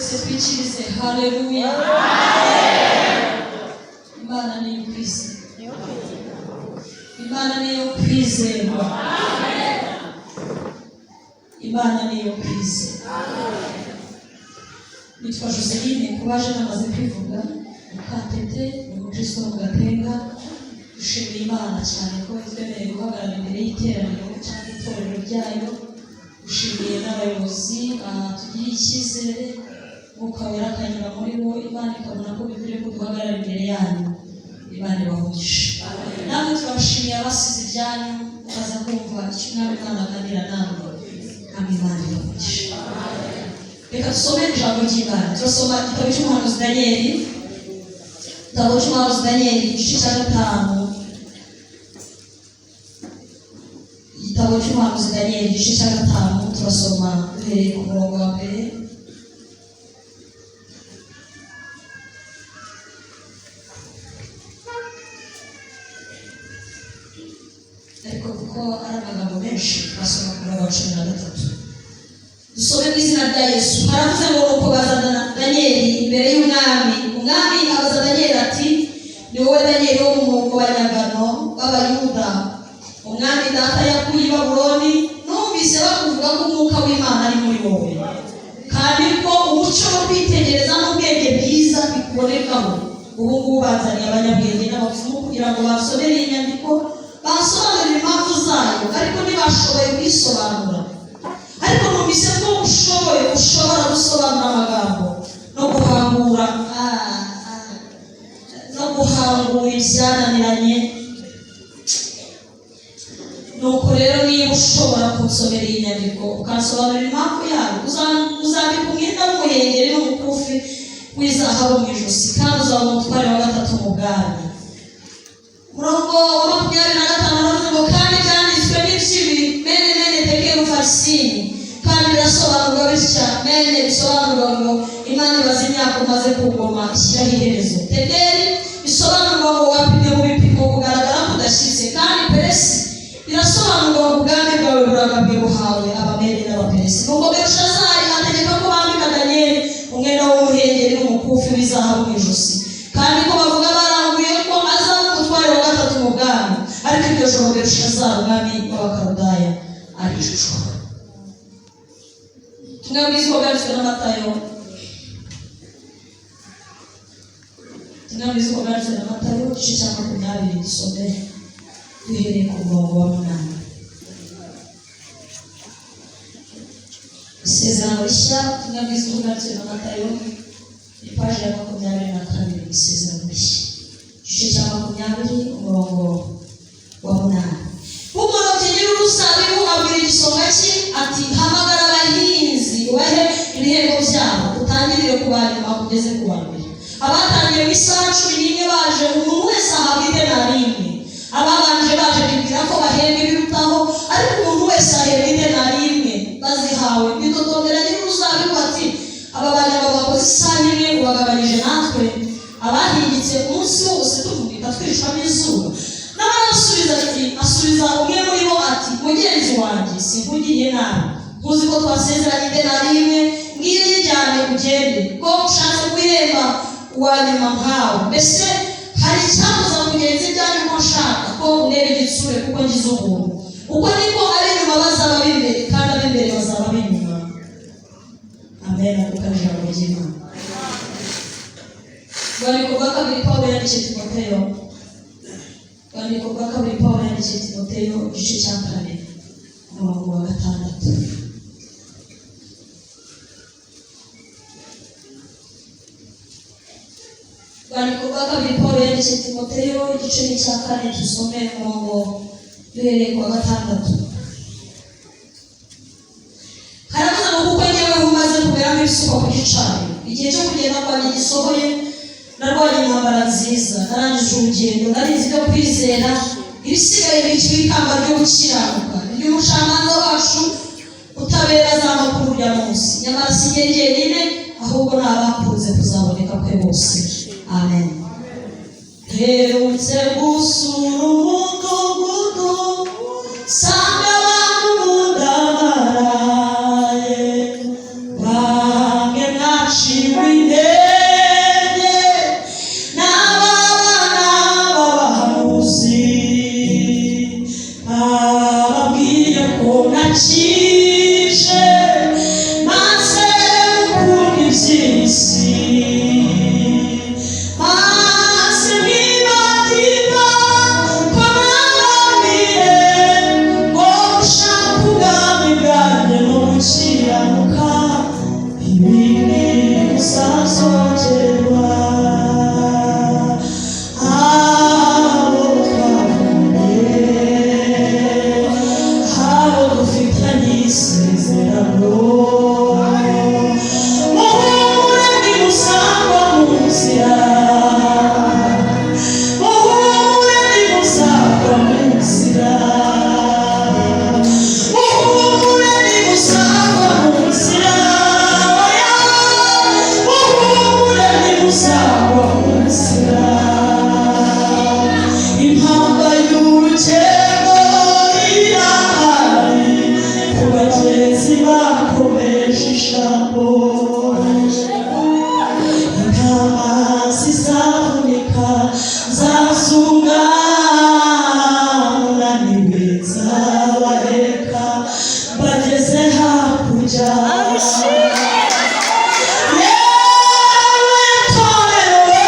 Twese twikirize haleluya. Imana niyo kwizerwa, Imana niyo kwizerwa, Imana niyo kwizerwa. Nitwa Joseline, kubaje namaze kwivuga, Mukatete, ni umukristo wo mu Gatenga. Dushimiye Imana cyane ko twemereye guhagarara imbere y'iteraniro cyangwa itorero ryayo. Dushimiye n'abayobozi batugiriye icyizere, Mwuka Wera akanyura muri bo, Imana ikabona ko bikwiriye ko duhagarara imbere yanyu. Imana ibahugishe. Namwe turabashimiye abasize ibyanyu mukaza kumva icyo Umwami Imana aganira namwe. Namwe Imana ibahugishe. Reka dusome ijambo ry'Imana. Turasoma igitabo cy'umuhanuzi Daniyeli, igitabo cy'umuhanuzi Daniyeli, igice cya 5. Igitabo cy'umuhanuzi Daniyeli, igice cya 5, turasoma duhereye ku murongo wa 1. Ariko kuko ari amagambo menshi, turasoma ku murongo wa 13. Dusome mu izina rya Yesu. Haravuze ngo: "Nuko bazana Daniyeli imbere y'umwami. Umwami abaza Daniyeli ati: 'Ni wowe Daniyeli wo mu banyagano b'Abayuda, umwami data yakuye i Babuloni? Numvise bakuvuga ko umwuka w'Imana ari muri wowe, kandi ko umuco wo kwitegereza n'ubwenge bwiza bikubonekaho. Ubu ngubu bazaniye abanyabwenge n'abapfumu kugira ngo basomere iyi nyandiko, basobanurire impamvu zayo, ariko ntibashoboye kuyisobanura. Ariko numvise ko ushoboye, ushobora gusobanura amagambo no guhangura ibyananiranye. Nuko rero niba ushobora kunsomera iyi nyandiko, ukansobanurira impamvu yayo, uzambika umwenda w'umuhengeri n'umukufi w'izahabu mu ijosi, kandi uzaba umutware wa gatatu mu bwami.'" Murongo wa 25 aravuze ngo: "Kandi byanditswe n'iby'ibi: mene mene tekeli ufarisini, kandi birasobanurwa bitya: mene bisobanurwa ngo Imana ibaze imyaka umaze ku ngoma, ishyiraho iherezo. Tekeli bisobanurwa ngo wapimwe mu bipimo kugaragara ko udashyitse. Kandi peresi birasobanurwa ngo ubwami bwawe buragabwe, buhawe Abamedi n'Abaperesi." Nuko Berushazari ategeka ko bambika Daniyeli umwenda w'umuhengeri n'umukufi w'izahabu mu ijosi, kandi ko bavuga baranguye ko azaba umutware wa gatatu mu bwami. Ariko iryo joro Berushazari, umwami w'Abakaludaya, aricwa. Ubutumwa bwiza uko bwanditswe na Matayo. Ubutumwa bwiza uko bwanditswe na Matayo, igice cya 20, dusome duhereye ku murongo wa 8. Isezerano Rishya, ubutumwa bwiza uko bwanditswe na Matayo, ipaji ya 22 mu Isezerano Rishya, igice cya 20, umurongo wa 8. Bugorobye, nyir'uruzabibu abwira igisonga cye ati: 'Hamagara abahinzi, ubahe ibihembo byabo, utangirire ku ba nyuma kugeze ku wa mbere.' Abatangiye mu isaha 11 baje, umuntu wese ahabwa idenari imwe. Ababanje baje bibwira ko bahembwa ibirutaho, ariko umuntu wese ahembwa idenari imwe. Bazihawe bitotombera nyir'uruzabibu bati: 'Aba banyama bakoze isaha imwe ubagabanyije natwe abahingitse umunsi wose tuvunika, twicwa n'izuba.' Nawe arasubiza ati, asubiza umwe muri bo ati: 'Mugenzi wanjye, sinkugiriye nabi. Ntuzi ko twasezeranye idenari imwe? Ngiyo yijyane ugende. Ko ushatse guhemba uwa nyuma nkawe, mbese hari icyabuza kugenza ibyanjye uko nshaka? Ko untera igitsure kuko ngize ubuntu?' Uko niko ab'inyuma bazaba ab'imbere, kandi ab'imbere bazaba ab'inyuma." Amen. Akuka ijambo ry'Imana. Rwandiko rwa kabiri Pawulo yandikiye Timoteyo. Rwandiko rwa kabiri Pawulo yandikiye Timoteyo, igice cya 4, umurongo wa 6. Rwandiko rwa kabiri Pawulo yandikiye Timoteyo, igice ni icya 4, dusome umurongo duhereye ku wa 6. Haravuze ngo: "Kuko njyewe umaze kumera nk'ibisukwa ku gicaniro, igihe cyo kugenda kwanjye gisohoye. Narwanye intambara nziza, narangije urugendo, narinze ibyo kwizera. Ibisigaye bikiwe ikamba ryo gukiranuka, iry'umucamanza wacu utabera azampa kuri urya munsi. Nyamara si njye jyenyine, ahubwo ni abakunze kuzaboneka kwe bose." Amen. Mperutse gusura umudugudu, nsanga abantu mundamaraye, bamwe mwaciye z'isi, maze nibagirwa ko nababwiye ngo mushake ubwami bwanjye no gukiranuka, ibindi muzazongerwa. Abo twavunye, abo dufitanye isezerano, muhumure ntimusangwa mu nzira, muhumure ntimusangwa mu nzira, muhumure ntimusangwa mu nzira, muhumure ntimusangwa mu nzira. Impamba y'urugendo irahari ku bagenzi bakomeje ijambo. Intama zizavunika zazunga, munaniwe nzabaheka bageze hakurya. Yewe torero,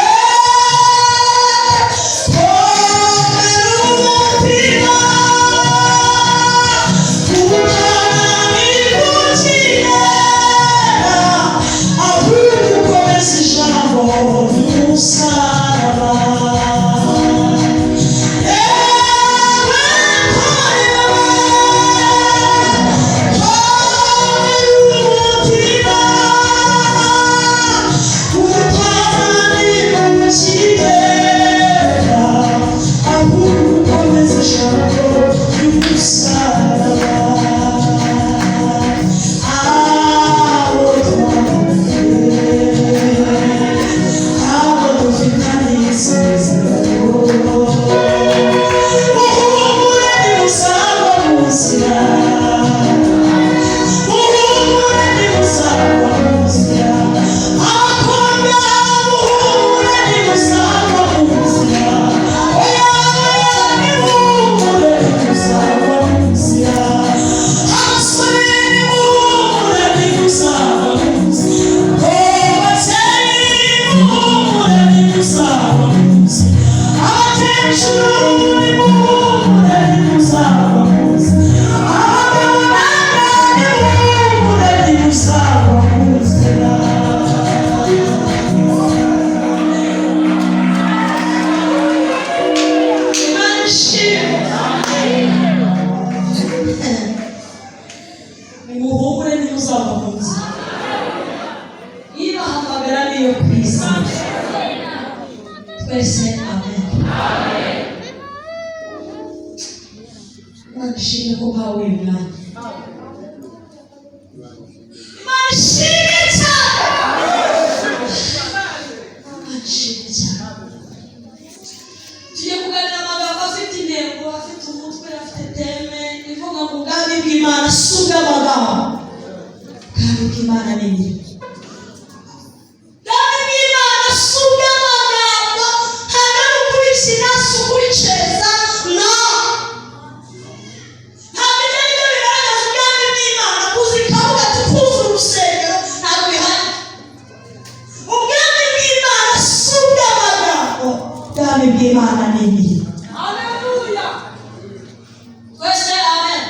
komera umutima, utananirwa, ahubwo ukomeze ijambo ry'umusaraba. Yewe torero, komera umutima, utananirwa ukigera, ahubwo ukomeze ijambo ry'umusaraba. Abo twabonye, abo dufitanye isezerano, muhumure ntimusangwa mu nzira, muhumure ntimusangwa mu nzira. Abakobwa, muhumure ntimusangwa mu nzira, oya oya, nimuhumure ntimusangwa mu nzira. Abasore, nimuhumure ntimusangwa mu nzira. Ababyeyi, muhumure ntimusangwa mu nzira. Abakecuru, nimuhumure ntimusangwa mu nzira. Abagabo namwe, nimuhumure ntimusangwa mu nzira. Imana ishimwe. Nimuhumure ntimuzava mu nzira. Ibahamagara niyo ku isi. Twese amen. Imana ishimwe ko mpawe uyu mwanya. Imana ishimwe cyane. Imana ishimwe cyane. Tugiye kuganira amagambo afite intego, afite umutwe, afite thème ivuga ngo ubwami bw'Imana si ubw'amagambo. Ubwami bw'Imana ni imirimo. Ubwami bw'Imana si ubw'amagambo, ntabwo ari ukubikina, si ukubiceza, no. Ntabwo ibyo ari byo bigaragaza ubwami bw'Imana. Kuza ikavuga ati kuzura urusengero, ntabwo bihari. Ubwami bw'Imana si ubw'amagambo. Ubwami bw'Imana ni imirimo. Twese amen.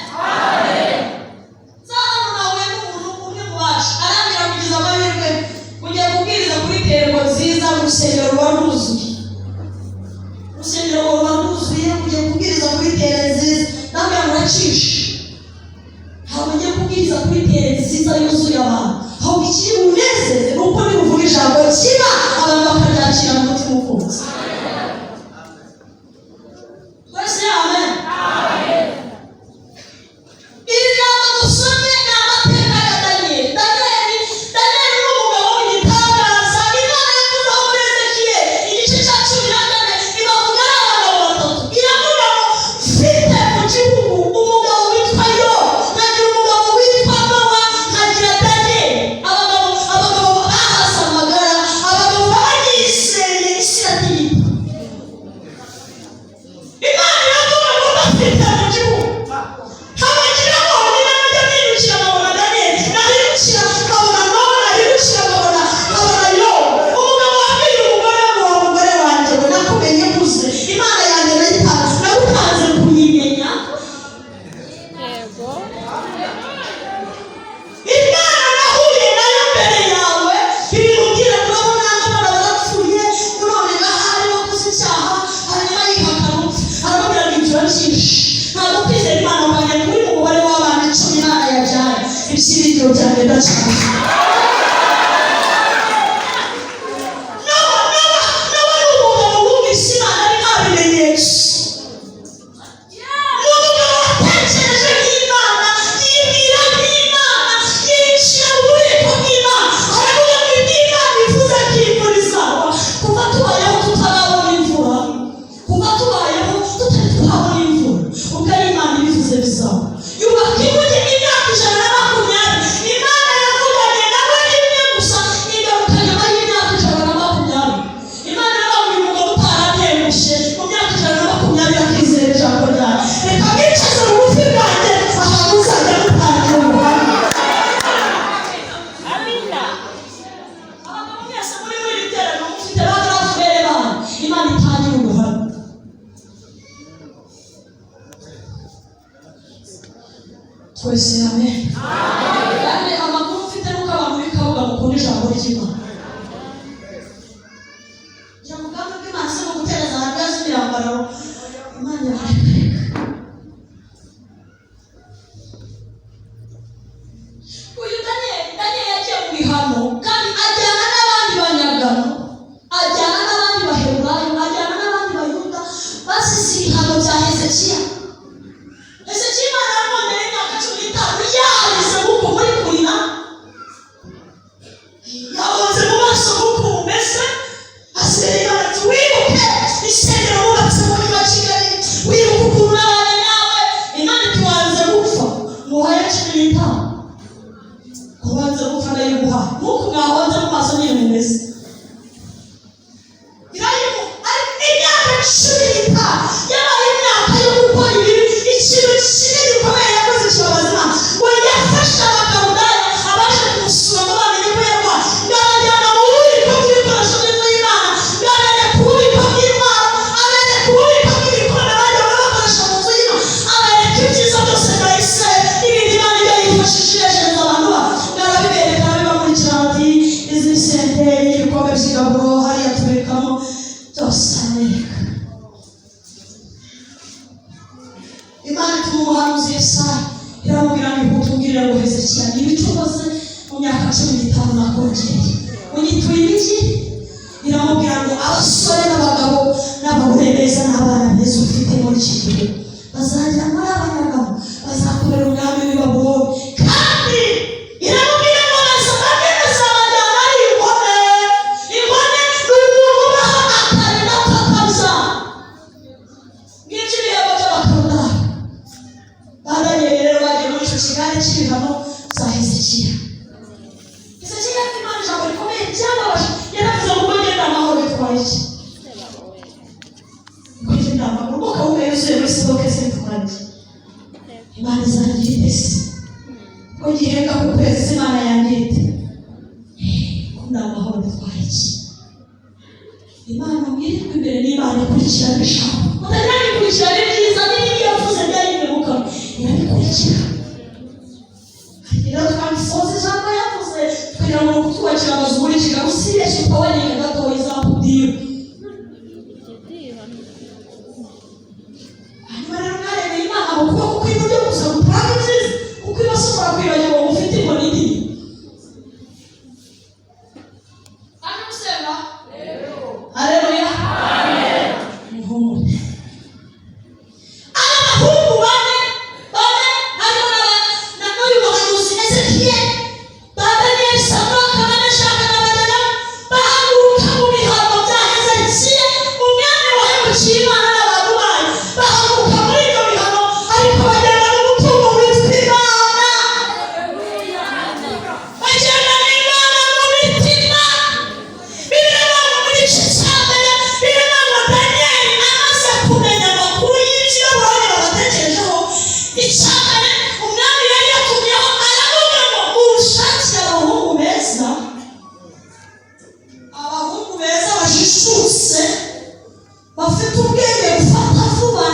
Za hano nahuye n'umuntu umwe mu bacu, arambwira kugeza amahirwe kujya kubwiriza kuri terego nziza mu rusengero ruba rwuzuye, urusengero ruba rwuzuye, kujya kubwiriza kuri tere nziza. Ndambwira ngo uracishe, ntabwo ngiye kubwiriza kuri tere nziza yuzuye abantu, ahubwo ikiri bunezeze ni uko nibuvuga ijambo kiba, abantu bakaryakira mu mutima ukunze. Twese amen. Iri jambo dusomye ni amateka ya Daniyeli. Daniyeli, Daniyeli ni umugabo w'igitangaza Imana yavuzeho muri Ezekiyeli igice Twese amen. Kandi amakuru mfite nuko abantu b'Ikabuga mukunda ijambo ry'Imana. Kugira ngo ubwami bw'Imana si mu gutereza hagaze imyambaro. Imana irabareka. Uyu Daniyeli yagiye mu bihano, kandi ajyana n'abandi banyagano, ajyana n'abandi Baheburayo, ajyana n'abandi Bayuda basize ibihano bya Hezekiya. Hezekiya Imana yamwongereye imyaka 15, yarize nk'uko muri kurira, yahonze mu maso nk'uko mumeze, asigaye Imana ati: "Wibuke isengero wubatse mu mujyi wa Kigali, wibuke ukuntu nabanye nawe." Imana iti: "Wanze gupfa, nguhaye 15. Kubanza gupfa ndayiguha nk'uko mwahonze mu maso nyine mumeze." Irayimu ariko imyaka 15 yabaye imyaka yo gukora ibibi. Ikintu kimwe gikomeye yakoze kibabaza Imana, ngo yafashe Abakaludaya abaje kumusura ngo bamenye ko yarwaye, ngo abajyana mu bubiko bw'ibikoresho by'inzu y'Imana, ngo abereka ububiko bw'intwaro, abereka ububiko bw'ibikombe bajyaga bakoresha mu nzu y'Imana, abereka ibyiza byose bya Isirayeli n'ibindi Imana ibyo yifashishije yejereza abantu ba, ngo arabibereka, arabibamurikira, ati: "Izi ni senteri, ibikombe by'igaburo hariya tubikamo byose." Arabereka. Imana ituma umuhanuzi Yesaya, iramubwira ngo: "Ihute ngo Hezekiya niba icyo ukoze mu myaka 15 nakongereye, unyituye ibiki?" Iramubwira ngo: "Abasore n'abagabo n'abagore beza n'abana beza ufite muri iki gihe bazagera muri abanyagabo, bazakubera umwami w'i Babuloni." Kandi iramubwira ngo bamwe bazabajyana ari inkone. Inkone ni umuntu ubaho akarira akakabya. Ngibyo ibihembo by'Abakaludaya. Ba Daniyeli rero bagiye muri icyo kigare cy'ibihano bya Hezekiya. Hezekiya afite Imana ijambo rikomeye ryababaje. Yaravuze ngo: "Ubwo ngenda amahoro bitwaye iki? Ubwo ngenda amahoro, ubwo kawunga yuzuye muri stock se bitwaye iki? Imana izangira ite se? Ubwo gihembwa ku kwezi se Imana yangira ite? Ko ndi amahoro bitwaye iki?" Imana mwirirwe imbere n'Imana ikurikirana ijambo. Mutagira ngo ikurikirana ibyiza n'ibindi yavuze byari mu kanwa, irabikurikira. Rero twabisoza ijambo yavuze tukagira ngo ni ukutwubakira amazu muri Kigali. Usibeshye ukaboneka gatoya, izakubwira. Hanyuma rero mwarebeye Imana mu kuboko kw'iburyo gusa gutanga ibyiza, kuko ibashobora kwibagirwa ngo ufite inkoni nini. Kandi gusenga, haleluya, muhumure. Aba bahungu bane bane harimo na n'uyu muhanuzi Ezekiyeli, ba Daniyeli, Saduraka na Meshaka na Abedenego, bahaguruka mu bihano bya Hezekiya, umwami wahemukiye Imana n'abantu bayo. Bahaguruka muri ibyo bihano, ariko bagenda n'umutungo witwa Imana, bagenda n'Imana mu mitima. Bibiliya ngo mu gice cya mbere, bibiliya ngo Daniyeli amaze kumenya amakuru y'ibyo Babuloni babatekerejeho, icya mbere umwami yari yatumyeho aravuga ngo: "Munshakire abahungu beza, abahungu beza bajijutse, bafite ubwenge bufata vuba,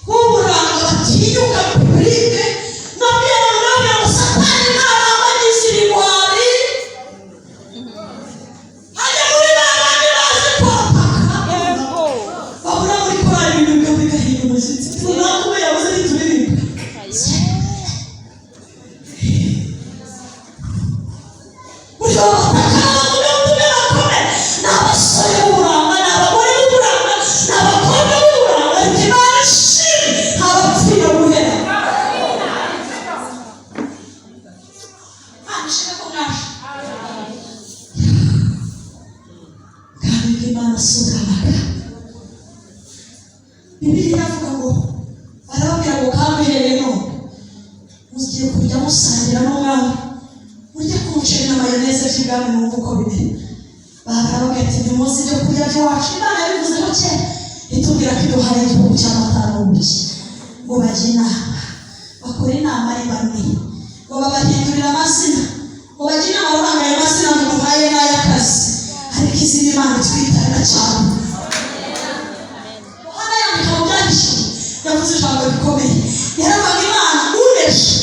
b'uburanga, batinyuka public." Nabwiye abantu, nababwira ngo Satani ntarambagiza ibigwari, hajya muri ba bandi bazi kwataka, babura muri korali ibintu bigahinda umushyitsi. Runaka umwe yabuze ntituririmba. Buryo bataka bavuga ubutumwa bakomeye, ni abasore b'uburanga, ni abagore b'uburanga, ni abakobwa b'uburanga. Ariko Imana ishimwe, ntabapfira guhera. Imana ishimwe ko mwaje. Kandi bw'Imana si ubw'amagambo. Bibiliya iravuga ngo arababwira ngo: "Kandi uhereye none mugiye kujya musangira n'umwami, murye ku muceri na mayoneze by'ibwami, mwumve uko bimera." Barababwira ati: "Ntimuzi ibyo kurya by'iwacu. Imana yabivuzeho kera, itubwira ko iduhaye igihugu cy'amata n'ubuki." Ngo bajye inama, bakora inama ari bane, ngo babahindurire amazina, ngo bajye inama, bavanga ayo mazina muduhaye n'ay'akazi, ariko izindi Imana itwitarira cyane. Yohana yandika mu Byahishuwe yavuze ijambo rikomeye. Yaravuga Imana unesha.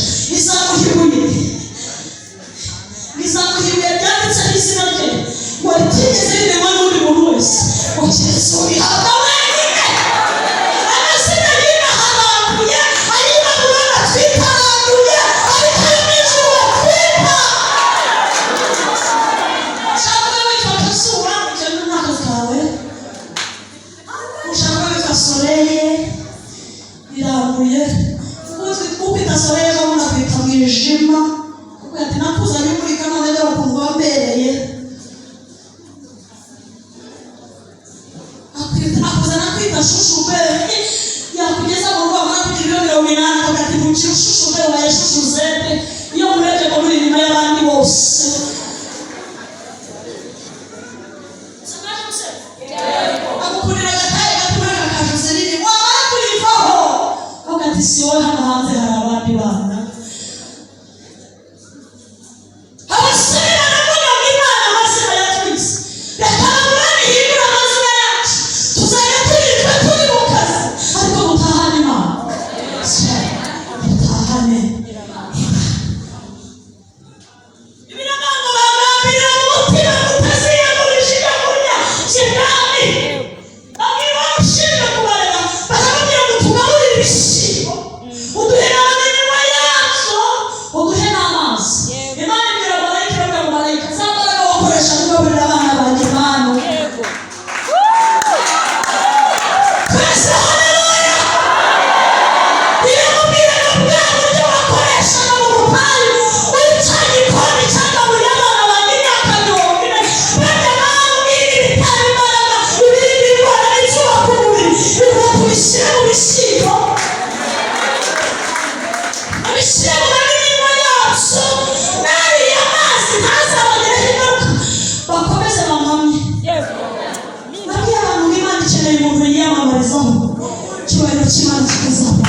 Si wowe, hano hanze hari abandi bana. Abasore baravuga ngo Imana amazina ya twese, reka Babuloni ihindure amazina yacu, tuzajya turirwa turi mu kazi, ariko mutahane Imana, mutahane Imana. Ibiravuga ngo bagambirira mu mutima kutaziyagurisha ibyo kurya by'ibwami. Babwira ushinzwe kubarera, baramubwira ngo tugaburire ibishyimbo, uduhe n'amanywa yacu, uduhe n'amazi. Imana ibwira marayika, iravuga ngo: "Marayika, za mbaraga wakoresha kugaburira abana banjye manu." Twese haleluya! Iramubwira ngo bwa buryo wakoreshaga mu butayu muri cya gikoni cyagaburiye abana banjye imyaka 40 barya manu, ibitera imbaraga, ibirinda indwara n'ibyubaka umubiri, bivuga tubishyire mu bishyimbo, abishyire mu maminwa yabyo, n'ariya mazi ntazabagireho ingaruka, bakomeze bampamye. Nabwiye abantu ngo Imana ikeneye umuntu yiyamamarizaho, icyubahiro cy'Imana kikazaba.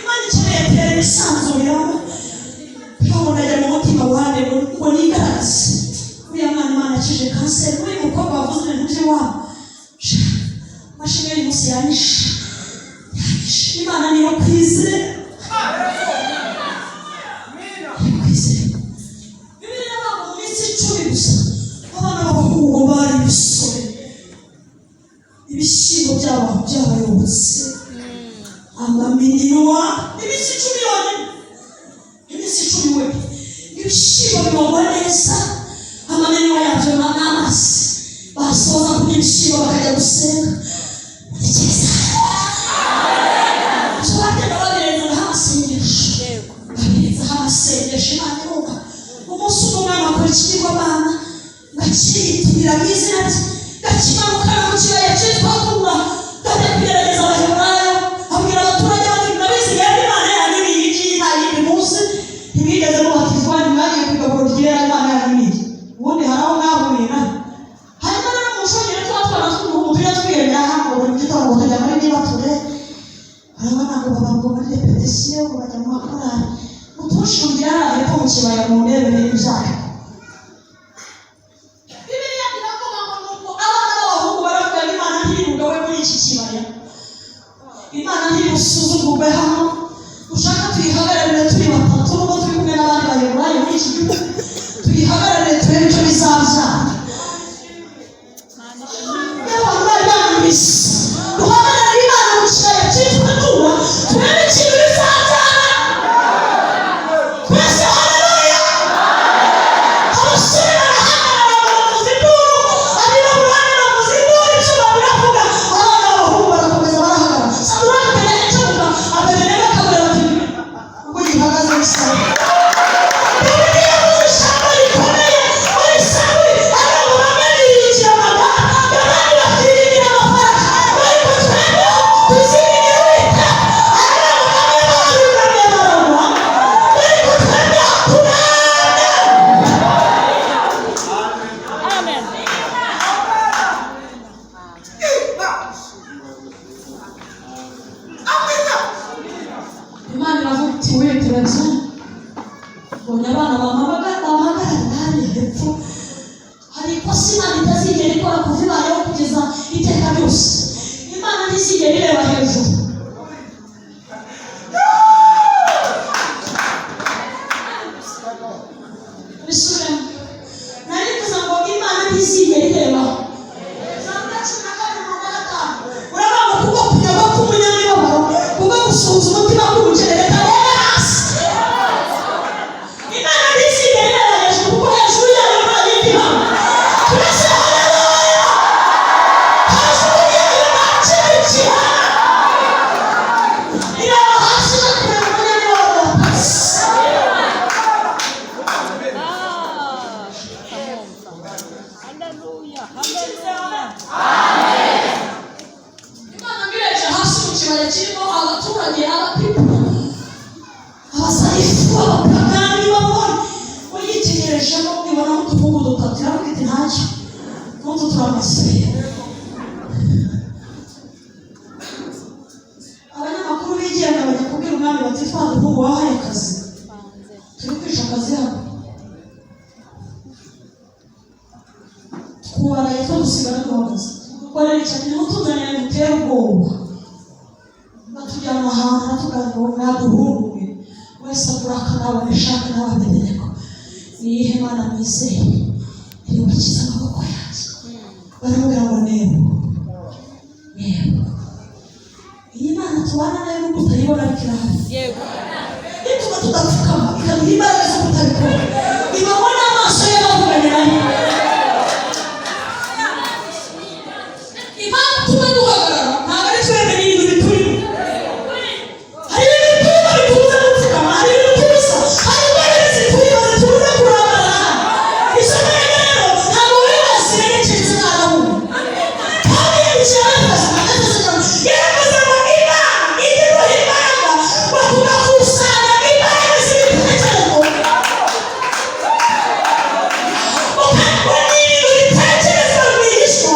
Imana ikeneye tera ibisanzuriraho, nkabona ajya mu mutima wanjye ngo nigaragaze. Uriya mwana Imana yakije kanseri, uriya mukobwa wavuze ibintu by'iwabo, mashini y'uyu munsi yanyishe, yanyishe. Imana niyo kwizera, niyo kwizera. Bibiliya iravuga ngo mu minsi 10 gusa abana b'abahungu bari ibisore, ibishyimbo byabo byabayobotse, amaminwa. Iminsi 10 yonyine, iminsi 10 we, ibishyimbo bibogwa neza, amaminwa yabyo n'amazi. Basoza kurya ibishyimbo bakajya gusenga. Batekereza ibyo bagenda babirenzaho amasengesho, babirenzaho amasengesho, Imana irumva. Umunsi umwe umwami akora ikigirwamana, ngakiyitirira mu izina rye, ngakimanukana mu kibaya cyitwa Dura, ngajya kugerageza Abaheburayo. Abwira abaturage bati: "Murabizi rero, Imana yanyu ni iyi ngiyi, nta yindi muzi. Ntimwigeze mubatizwa, ntimwagiye ku igaburo ryera, Imana yanyu ni iyi. Ubundi hari aho mwahuriye nayo?" Hanyuma rero mu nshongere tuba twana tw'umuhungu tujya twiyemera hano ngo buri gitondo ngo tujya muri nibature, urabona ngo baba ngo muri répétition, ngo bajya mu makorari. Mutushingira hariya hepfo mu kibaya mu ndebere y'ibyaha. Bibiliya iravuga ngo nuko abana b'abahungu baravuga ngo Imana ntibugawe muri iki kibaya, Imana ntibusuzugurwe hano. Ushaka tuyihagararire turi batatu, nubwo turi kumwe n'abandi Baheburayo muri iki gihugu, tuyihagararire turebe icyo bizabyara. Iyo abantu bari banyumvise, duhagararire Imana mu kibaya cyitwa Dura, turebe ikintu bizabyara. Twese haleluya! Abasore barahagarara ngo bavuze induru, abirabura bavuze induru, ibyuma biravuga, abana b'abahungu barakomeza barahagarara. Saduraka akajya akebuka, Abedenego akabwira bati: "Ubwo gihagaze bisaba." Dawidi yavuze ijambo rikomeye muri Samweli, aravuga bamwe biringira amagare, abandi bakiringira amafarasi, ariko twebweho tuziringira Uwiteka. Aravuga bamwe barunamye baragwa, ariko twebweho turamye. Amen. Imana iravuga iti: "Witegereze, mbonye abana bampamagara, bampagarara hariya hepfo." Hari ikosa Imana itazigera ikora kuva ibayeho kugeza iteka ryose: Imana ntizigera ireba hejuru. Bisubiremo, nari mvuze ngo Imana ntizigera ireba. Zaburi 12 umurongo wa 5 uravuga ngo kubwo kunyagwa k'umunyamibabaro, kubwo gusuhuza umutima k'umukene, reka rebe hasi. Imana ntizigera ireba hejuru, kuko hejuru yayo nta yindi mana. Twese haleluya! Hejuru yayo nta kintu gihana, ireba hasi no kureba umunyamibabaro watase. Ah, come on. Hallelujah. Hallelujah. Twubaraye two dusigara duhagaze. Bararicaye, nimutuzanire mutere ubwoba. Batujyana ahantu hatugana ngo mwaduhunguye. Wese aguraka n'abameshaka n'Ababedeneko: "Ni iyihe Mana mwizeye iri bubakize amaboko yanjye?" Baramubwira ngo: "Nebo, Nebo." Iyi Mana tubana nayo, nubwo utayibona, ariko irahari. Nituba tudapfukama, ikaduha imbaraga zo kutabikora, ibamo n'amaso y'abavuganye nayo. Impamvu tuba duhagarara, ntabwo ari twemeye ibintu biturimo. Hari ibintu biturimo bitubuza gupfukama, hari ibintu tubuza, hari imbaraga ziturimo zitubuza kurambarara. Izo mbaraga rero ntabwo wowe wazimenya keretse mwarahuye. Kandi yicaye yaravuze, yaravuze ngo Imana ijye iduha imbaraga ngo tugakusanya imbaraga z'ibitekerezo, ngo ni ibintu bitekerezwa rwihishwa.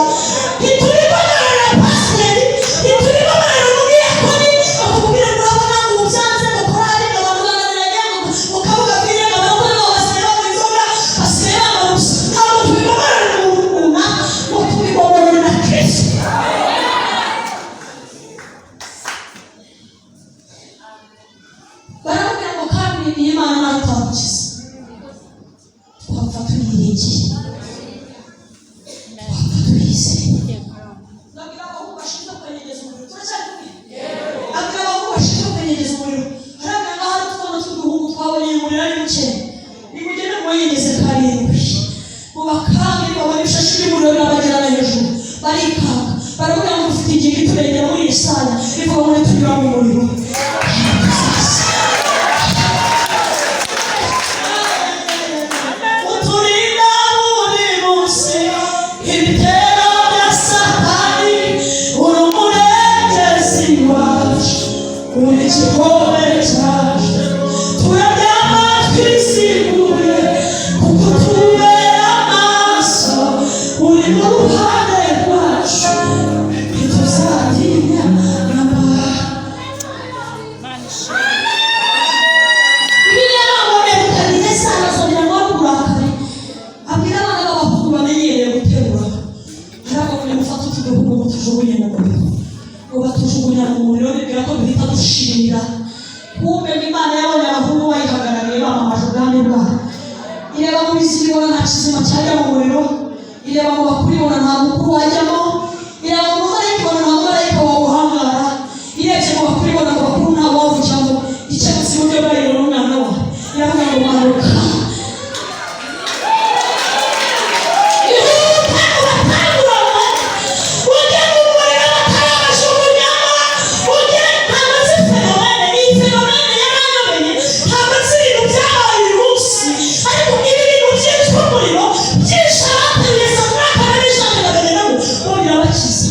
Ntitubibonana pasiteri, ntitubibonana umudiyakoni bakubwira ngo urabona ngo ubu byanze, ngo korari, ngo abantu bananiranye, ngo mu kabuga k'irembo abagore babo basigaye banywa inzoga, basigaye bambara ubusa. Ntabwo tubibonana umuntu runaka, ngo tubibonana na Kristo. Baramubwira ngo: "Kandi iyi Mana nawe itamukiza, twapfa tuyiringiye, twapfa tuyizeye." Abwira abahungu bashinzwe kwenyegeza umuriro. Turacyari kumwe? Abwira abahungu bashinzwe kwenyegeza umuriro, arabwira ngo: "Hari utwana tw'uduhungu twabonye umuriro ari muke, nimugende muwenyegeze karindwi mubakange." Babona ibishashi by'umuriro birabagerana hejuru, barikanga. Baravuga ngo: "Dufite ingingo iturengera muri Yesaya ivuga ngo nitunyura mu muriro." Uturinda buri munsi ibitero bya Satani, uri umurengezi wacu, uri igikombe cyacu. Turaryama twiziguye kuko tubera amaso, uri mu ruhande rwacu, ntituzatinya namba. Imana ishimwe. Bibiliya ntabwo Nebukadinezari azongera ngo n'uburakari, abwira abana b'abahungu bamenyereye guterura, ariko ngo: "Mufate utu duhungu ngo tujugunye mu muriro." Ngo batujugunya mu muriro, bibwira ko duhita dushirira. Kumbe ngo Imana yabonye abahungu bayihagarariye, bamamaje ubwami bwayo. Ireba mu bizima, ibona nta kizima cyajya mu muriro. Ireba mu bakuru, ibona nta mukuru wajyamo. Ireba mu mumarayika, ibona nta mumarayika wawuhangara. Irebye mu bakuru, ibona mu bakuru nta wawujyamo. Ikemutse iburyo bwayo, ibona umwana wawe. Iravuga ngo: "Manuka, ihuta ubatanguranywe, ujye mu muriro batarabajugunyamo, ujye." Ntabwo nzi phénomène iyi, phénomène yaranyobeye. Ntabwo nzi ibintu byabaye uyu munsi, ariko ibi bintu byitwa umuriro byinshi abateruye Sadraka na Meshaki na Abedenego bo birabakiza.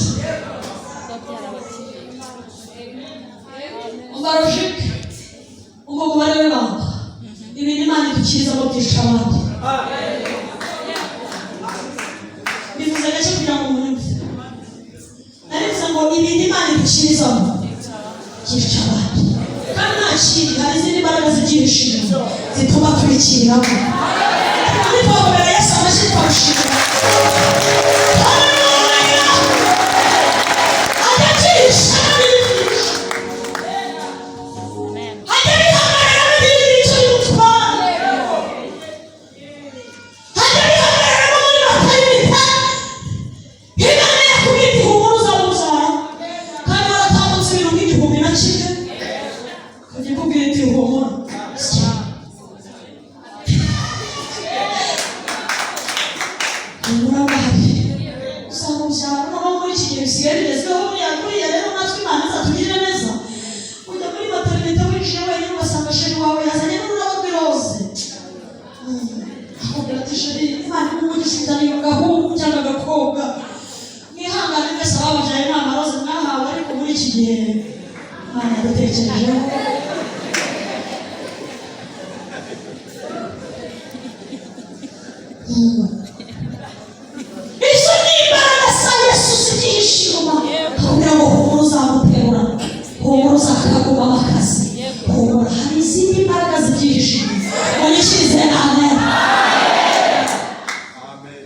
Umva logique, umva umubare w'ibanga. Ibintu Imana idukirizamo byica abandi. Bivuze gake kugira ngo munyumve. Narivuze ngo ibintu Imana idukirizamo byica abandi, kandi nta kindi, hari izindi mbaraga zibyihishe inyuma zituma tubikiriramo. Ariko ntitwakomera Yesu amashyi, twamushimira? Haleluya! Ajya abyihisha kandi bibyihishe. Amen. Ajya bihagarara n'ibindi icyo bimutwara. Ajya bihagarara no muri maternité. Imana yakubwira igihumbi uzamubyara, kandi waratambutse ibintu nk'igihumbi na kimwe, ukajya ikubwira iti: "Humura." Humura, ndahari, uzamubyara. Noneho muri iki gihe bisigaye bigezweho buriya. Buriya rero natwe Imana izatugirire neza. Ujya muri maternité winjiye wenyine, ugasanga chéri wawe yazanye n'ururabo rw'iroze, akubwira ati: "Chéri, Imana umugisha, uzaniye agahungu cyangwa agakobwa." Mwihangane mwese abababyaye, nta maroze mwahawe, ariko muri iki gihe Imana yadutekerejeho. Izo ni imbaraga za Yesu zibyihishe inyuma, kugira ngo humura, uzamuterura, humura, uzakagumamo akazi, humura, hari izindi mbaraga zibyihishe inyuma. Munyikirize amen. Amen.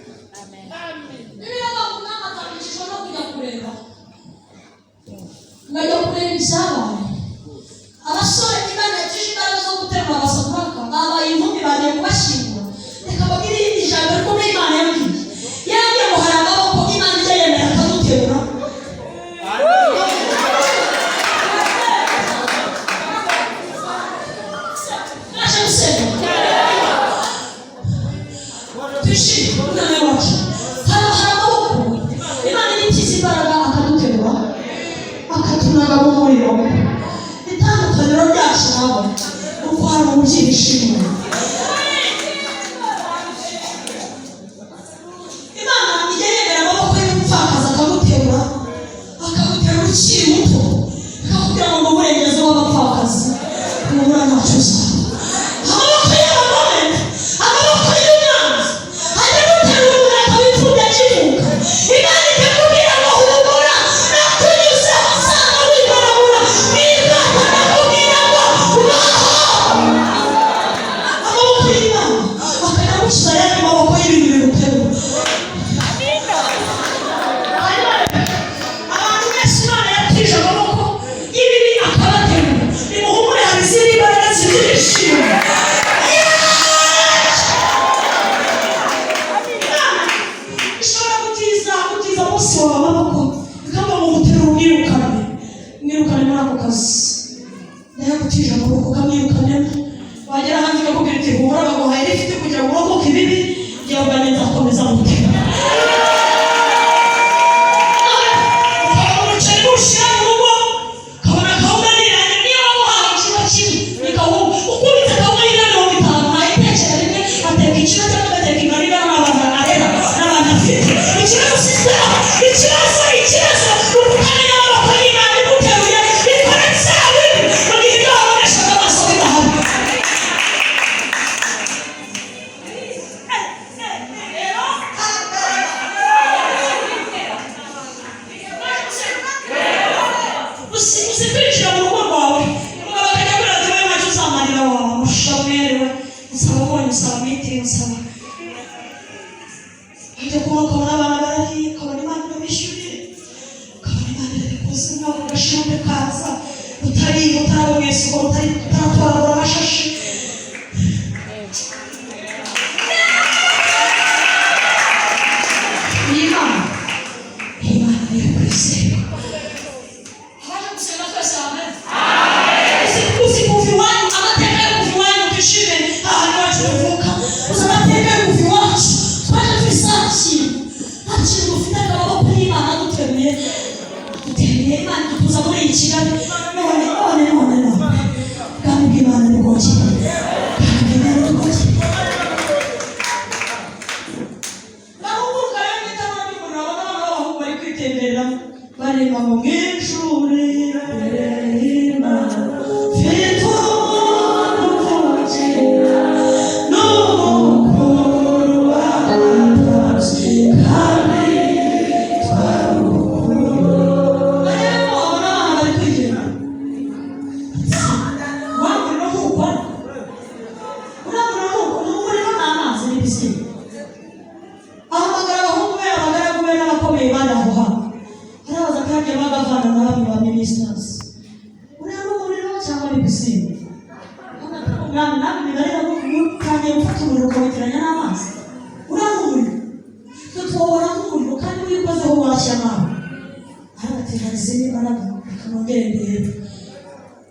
Ukomeza gutema, ukabona umuceri ushyira mu rugo, ukabona kawunga niranye. Niyo waba uhaha ikiro kimwe ni kawunga, ukubitse kawunga y'ibiro 50, ntayitekera rimwe, ateka ikiro cyangwa agateka ingano ingana n'abantu arera n'abantu afite. Ikibazo si ikibazo, ikibazo ni ukutamenya amaboko y'Imana iguteruye ikora bya bindi mu gihe ibyo waboneshaga amaso bidahari. Uzi kwinjira mu rugo rwawe, umugabo akajya kuri radiyo, ntacyo uzamarira wawe mushomeri we, usaba ubonye, usaba miti, usaba ujya kuba, ukabona abana barariye, ukabona Imana irabishyuriye, ukabona Imana irabikoze, umwaka ugashira ukaza utari utaraba mu isoko, utari utaratoragura amashashi. Iyi Mana, iyi Mana niyo kwizerwa. Abaje gusenga twese, amen. Uzi kuva iwanyu, amateka yo kuva iwanyu, twishime ahantu iwacu tuvuka. Uzi amateka yo kuva iwacu, twaje turi nta kintu, nta kintu dufite, akaboko y'Imana duteruye, duteruye, Imana idutuza muri iyi Kigali. None none none none, ubwami bw'Imana ni bwogere, ubwami bw'Imana ni bwogere. Bahunguka rero n'itanura ry'umuriro, abona abana b'abahungu bari kwitembereramo bareba ngo mu ijuru imbere y'Imana mfite umuntu uvukira n'umukuru w'abatambyi kandi twarukuru. Bareba, abona abana bari kwigenda wa muriro ntukora, uriya muriro ntukora, umuriro ni amazi n'ibisimba. Ahamagara abahungu be, abagaragu be n'abakomeye bari aho hantu, arabaza kandi bagavana na bamwe ba ministers: "Uriya ni umuriro cyangwa ni pisine?" "Umwami, nawe imibare utangiye gufata umuriro ukawitiranya n'amazi. Uriya ni umuriro, twe tuwubona nk'umuriro, kandi iyo uyikozeho washya nawe." Arabatera izindi mbaraga, reka nongere ndebe.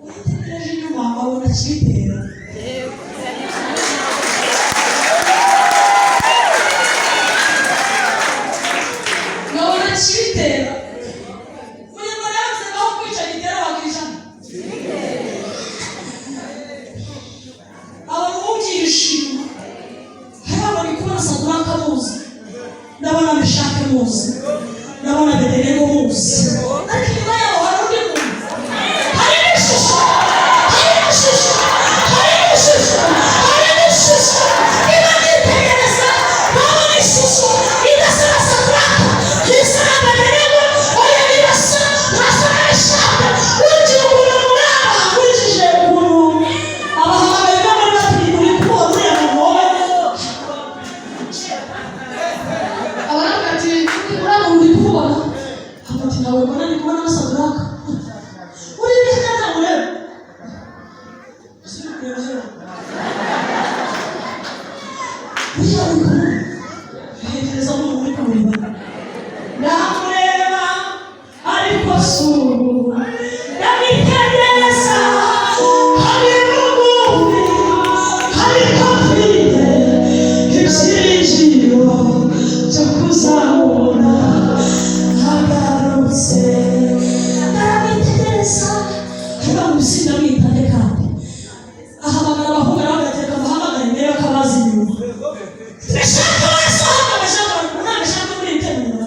Uritegereje inyuma, abona kibitera. Nkabona kibitera. Umunyarwanda yavuze ngo aho kwica gitera wakicana. Abantu mubyishimo, hariya bari kubona Saduraka muzi, ndabona Meshake muzi, ndabona Bedenego muzi, ariko inyuma yaho hari undi muntu, hari n'ishusho, hari n'ishusho, hari n'ishusho, hari n'ishusho. Niba mwitegereza, babona ishusho idasa na Saduraka, ntisa na Bedenego, oya, ntibasa, ntasa na Meshake. Nkurikije ukuntu muraba, nkurikije ukuntu abahamagaye bamwe bati: "Uri kubona uriya muntu wowe?" Abaravuga ati: "Uriya muntu uri kumubona?" Ati: "Nawe mbona, ndi kubona na Saduraka uri ibyo ntabwo ureba." Ese uri kureba hano uriya uri kumubona? Ntekereza nk'umuntu uri kumureba, ndamureba ariko si ubu, ndamwitegereza, hari bugufi, ariko mfite ibyiringiro byo kuzamubona agarutse. Ndamwitegereza ariko musinda mwitande. Kandi ahamagara abahungu, arabagateka, amuhamagare mbere ko abazi inyuma. Ndashaka barasohoka, ndashaka, ndashaka muri iri teraniro.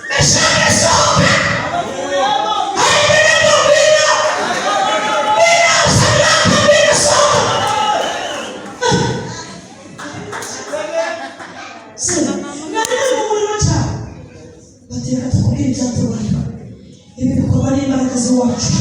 Ndashaka sohoka, hari ibintu bino bino, Saduraka bino, sohoka. Mwari muri mu muriro cyane, bateka tukubwira ibyatubayeho, ibi bikorwa n'imbaraga z'iwacu.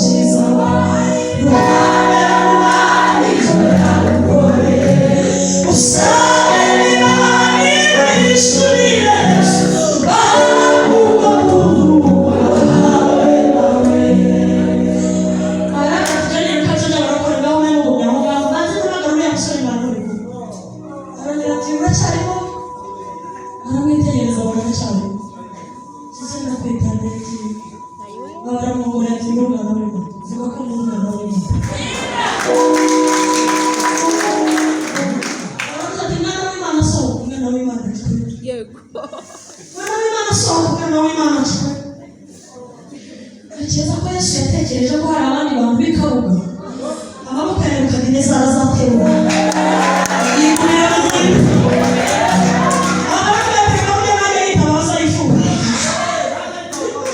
Umukiza wawe ruhame ruhame icyo yagukoreye usabe Imana ibishurire bakuba wahawe nawe. Arongera ati uracyarimo, aramwitegereza baracyarimo sisi ndakwita ndetse baramwongorera ati ndi umwana w'Imana, vuga ko ndi umwana w'Imana. Aravuze ati mwana w'Imana sohoka, umwana w'Imana twe. Yego. Mwana w'Imana sohoka, umwana w'Imana twe. Ntekereza ko Yesu yatekereje ko hari abandi bantu b'i Kabuga amaboko ya Nebukadinezari azaterura yikurira mu muriro. Amaboko ya Kabuga ntajya yitaba abazayifuza,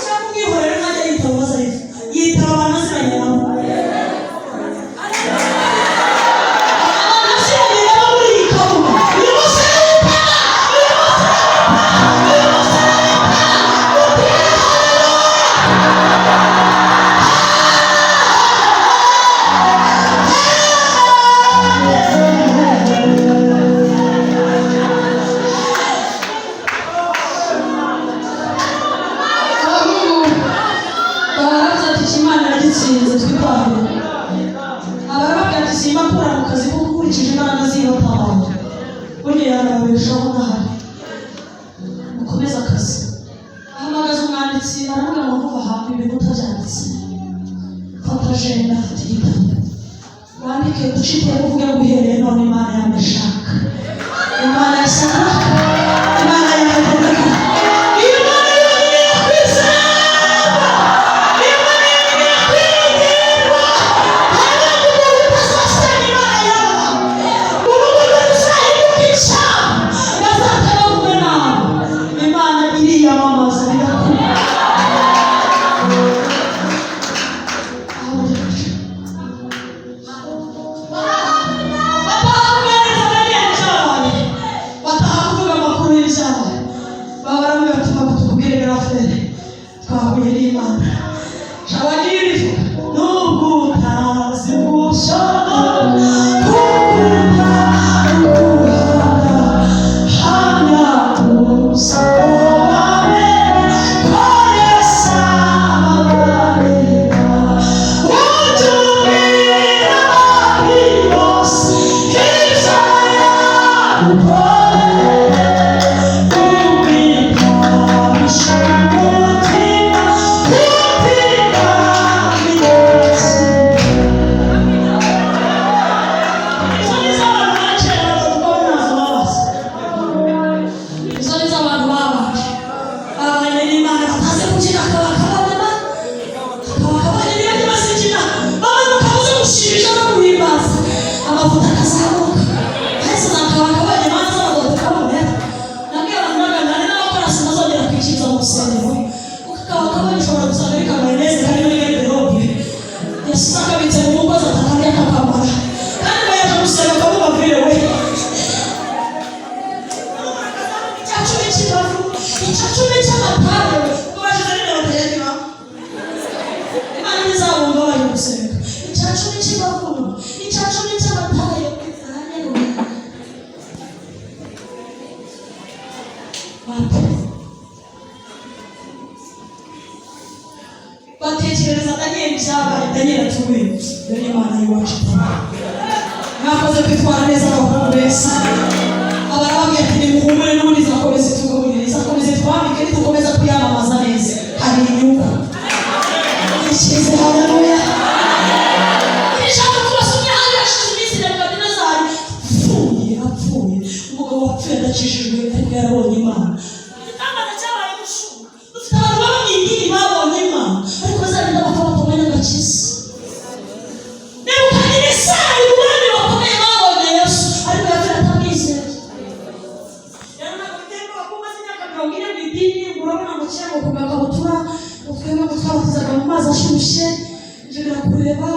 cyangwa umwihorere ntajya yitaba abazayifuza, yitaba abantu aziranye nabo. Abantu aziranye nabo muri iyi Kabuga uyu munsi arabitaba, uyu munsi arabitaba, uyu munsi arabitaba. Abahungu baravuze ati iki Imana iragitsinze twitahire. Abarababwira ati simba nkura mu kazi kuko ukurikije imbaraga z'ibatabaye burya yanababeshaho ndahari, mukomeze akazi. Ahamagaza umwanditsi aravuga ngo ntuva ahantu ibintu utabyanditse, fata ajenda, fata igitabo wandike, ucite uvuge ngo uhereye none Imana yameshaka, Imana ya Sadraka, Imana ya Abednego, Imana yonyine yo kwizerwa, Imana yonyine yo kwiringirwa. Hanyuma umuntu utazasenya Imana yawe, urugo rwe ruzahinduka icyaha, bazatabavuga nabi. Imana iriyamamaza birakura. Aho bajya kwicara bataha kuganiriza Daniel ibyabaye, bataha kuvuga amakuru y'ibyabaye, baba baramubwira bati ntabwo tukubwire garafere twahuye n'Imana. Wagiye urivuga nubwo utazi gushaka kukuta ukuhana hamya usobanure ko Yesu ababarira. Ujye ubwira abandi bose ibyo yagukoreye, ubikabisha umutima utigamiye. Izo ni iz'abantu ba kera bavuga ko ntazo babaza. Izo ni iz'abantu babanje babanye n'Imana batazi kubyina akabakabanyama akabakabanya niba ntibazikina bamanuka buze gushimisha no guhimbaza, amavuta akazamuka hahise za kabakabanya imanza z'abagabo tukabonera. Nabwiye abantu baganira n'abakora sinazongera kwikiza mu rusengero kuko akabakabanya ushobora gusanga ari kamayoneze kari muri garderobe yasize akabitse mu mugozi atakarya kakamara, kandi ngo yaje gusenga akamubabwire we 10% cy'ibavu, 10% cy'amatabe, ngo bashize nimero bakayanywa. Imana ntizabumva baje gusenga. 10% cy'ibavu, 10% cy'amatabe, aranyarura. Wapi? Batekerereza Daniel ibyabaye, Daniel ati we dore Imana y'iwacu. Mwakoze kwitwara neza abahungu beza. Abarababwira ati nimuhumure, n'ubundi izakomeza itugaburire, izakomeza itwambike, nitukomeza kuyamamaza neza hari inyungu ikize. Haleluya! Ijambo tubasomye hano, hashize iminsi Nebukadinezari apfuye, apfuye, umugabo wapfuye adakijijwe ariko yarabonye Imana. Igitangaza cyabaye gushuma dufite abantu baba mu idini babonye Imana ariko bazagenda bapfa batabonye agakiza. Nebukadinezari, umwami bakomeye babonye Yesu ariko yapfuye atamwizeye. Rero ntabwo biterwa kuba umaze imyaka 40 mu idini ngo urabona ngo kera ngo ku gakabutura ngo twebwe ngo twabatizaga mu mazi ashyushye, ibyo birakureba.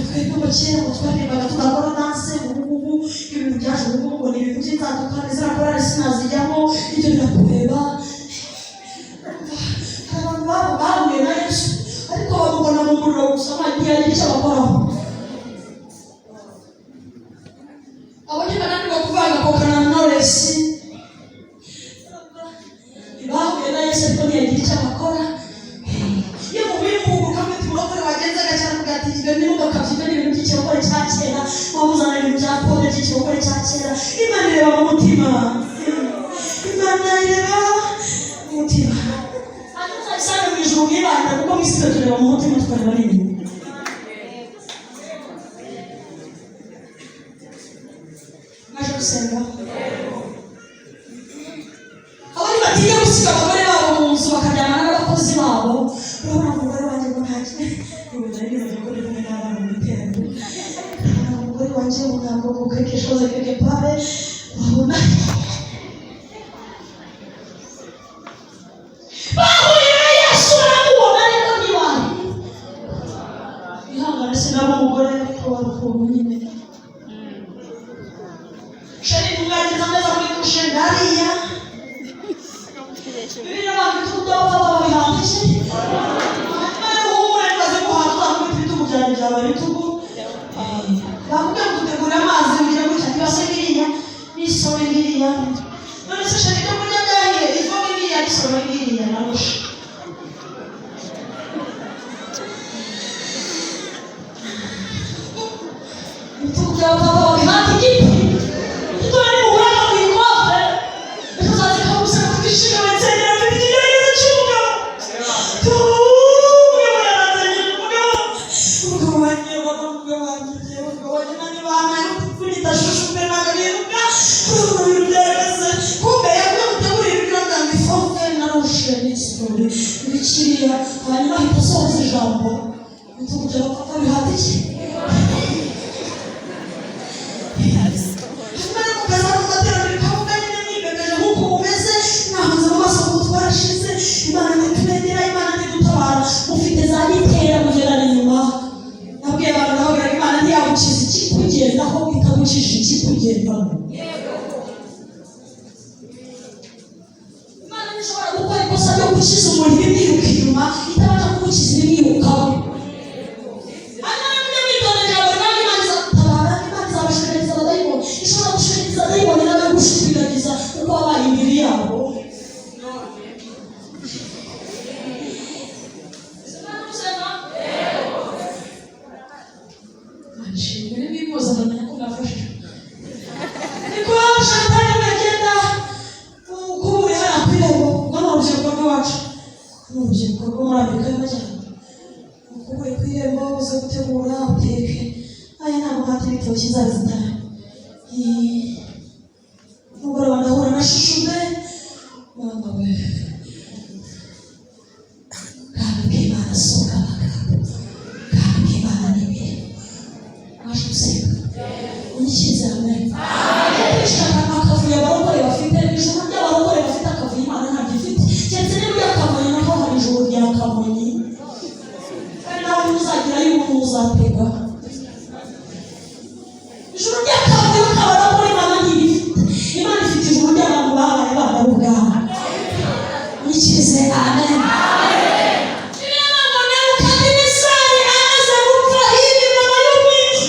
Twebwe ngo kera ngo twaririmbaga tudakora danse, ubu ngubu ibintu byaje, ubu ngubu ngo ni ibintu by'inzandukane, ziriya korali sinazijyamo, ibyo birakureba. Hari abantu bahuye na Yesu. mu muriro gusa, ntiyagira icyo bakoraho. Abo ntibananirwa kuvanga Coca na Knowless. Bahuye na Yesu, ariko ntiyagira icyo abakora. Iyo muhuye muhuguka mwite umurokore wagenze gake, aravuga ati: "Ibyo ni mugakabya, ibyo ni ibintu by'ikirokore cya kera, wamuzana ibintu bya kode by'ikirokore cya kera." Imana ireba mu mutima, Imana ireba mu mutima. Hanyuma uzabisanga mu ijuru mwibanda, kuko mu isi twe tureba mu mutima, tukareba n'inyuma. Mwaje gusenga. Abandi batinya gusiga abagore babo mu nzu bakaryamana n'abakozi babo. Urabona umugore wanjye ngo nta kimwe, ubu nari nibaza ko ndi kumwe n'abana mu iteraniro. Urabona umugore wanjye ngo ntabwo ngo quelque chose quelque part, urabona bahuye na Yesu, baramubona, ariko ntibari ihangane. Sinaba umugore, ariko wari ukuntu nyine, chéri, ntimwageze ameza muri douche ngariya. Bibiliya ntabwo ibitugu by'abapapa babihanga iki? Hanyuma rero uhumure, nibaze guhaza uzakubita ibitugu byanjye, byabaye ibitugu. Bakubwiye ngo utegure amazi, ugire gutya, ibase ngiriya n'isoro ngiriya. None se chéri, ibyo kurya byahiye? Ifu ngiriya n'isoro ngiriya narusha. Ibitugu by'abapapa babihanga igiti. Igitoro nimuhura mu ikofe, ejo uzaza ikagusaba twishimiwe nsengera, mfite ikigeragezo cy'umugabo. Umugabo yaranzanye, umugabo wanjye, umugabo wanjye, umugabo wanjye nani bana kunyita chouchou mbe, ntabwo nibuka urabona ibintu byarakaze. Kumbe yaguye gutegura ibiryo bwanjye, ifoke na louche n'isuri ibikiriya. Hanyuma ahita asohoza ijambo: ibitugu by'abapapa bihata iki? Hanyuma rero mukaza mu materaniro, kavuga nyine mwibebeje nk'uko mumeze, mwahanze mu maso ngo twarashize, Imana ntiturengera, Imana ntidutabara, mufite za gitera mugerana inyuma. Nabwiye abantu, nababwiraga, Imana ntiyagukiza ikikugendaho itagukijije ikikugendamo. Imana ntishobora gukora ikosa ryo gukiza umuntu ibimwiruka inyuma itabasha kugukiza ibimwirukaho. Hanyuma mujye mwitondera ijambo rivuga Imana izagutabara, Imana izabashiririza abadayimoni. Ishobora gushiririza dayimoni nawe gushwiragiza kuko wabaye imibiri yabo. Imana ishimwe, nimwifuza ndamenya ko mwafashije. Niko Shatani bagenda kubura hariya ku irembo. Ubwo ni urubyiruko rw'iwacu, ni urubyiruko rwo muri Amerika y'Amajyaruguru. Ukubuye ku irembo, uze gutegura uteke. Aya ntabwo hati ibitoki nzabizitara. Mugoroba ndahura na chouchou mbe, mama we. Bwami bw'Imana si ubw'amagambo, bwami bw'Imana ni imirimo. Waje gusenga, unyikirize amen. Ukurikije akavuyo abarokore bafite, ijuru ry'abarokore bafite akavuyo Imana ntabyo ifite, keretse niba ujya Kamonyi, naho hari ijuru rya Kamonyi, kandi nawe ntuzagerayo, umuntu uzatega. Ijuru ry'akavuyo k'abarokore Imana ntibifite. Imana ifite ijuru ry'abantu babaye abana b'ubwami. Unyikirize amen. Ngo Nebukadinezari amaze gupfa, ingoma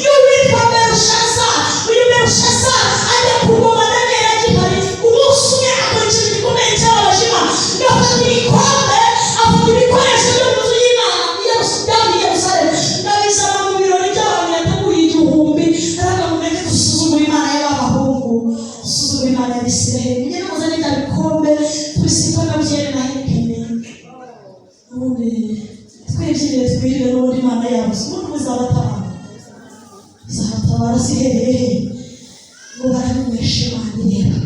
y'uwitwa Berushaza. Uyu Berushaza ajya ku ngoma Daniyeli agihari. Umunsi umwe akora ikintu gikomeye cyababaje Imana. Ngafata ibikombe, afata ibikoresho byo mu nzu y'Imana byari i Yerusalemu, ngabizana mu birori by'abantu yateguye 1000. Aravuga ngo: "Mureke dusuzugure Imana y'abahungu, dusuzugure Imana y'Abisiraheli. Mugende muzane bya bikombe tubisikemo byeri na Heineken, ubundi twibyinire, twirire, n'ubundi Imana yabuze, ubundi muzabatabara, izabatabara zihereye he?" Ngo barabinywesha, Imana ireba.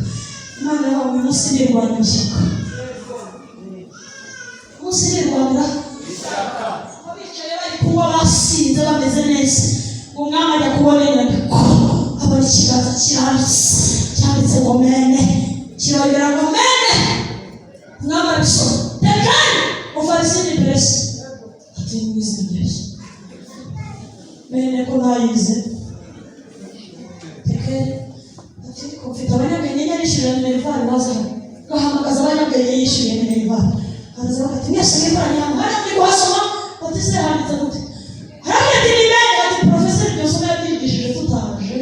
Imana yabaye uyu munsi nirwanira ishyaka, umunsi nirwanira. Bicaye bari kunywa, basinze, bameze neza, umwami ajya kubona inyandiko, abona ikiganza kiranditse, cyanditse ngo mene, kirongera ngo mene. Umwami arabisoma: tekani ufarisini peresi. Ati: "Mu izina rya Yesu, mene ko ntayize, tekeri." Ati: "Ariko mfite abanyabwenge nyishyurira minerval, baza hano." Gahamagaza abanyabwenge yishyuriye minerval, baraza, bati: "Mwese mwikoranye hano, hariya muri kuhasoma." Bati: Ati se handitse gute? Arambwira ati ni mene. Ati porofeseri, iryo somo yabyigishije tutaje,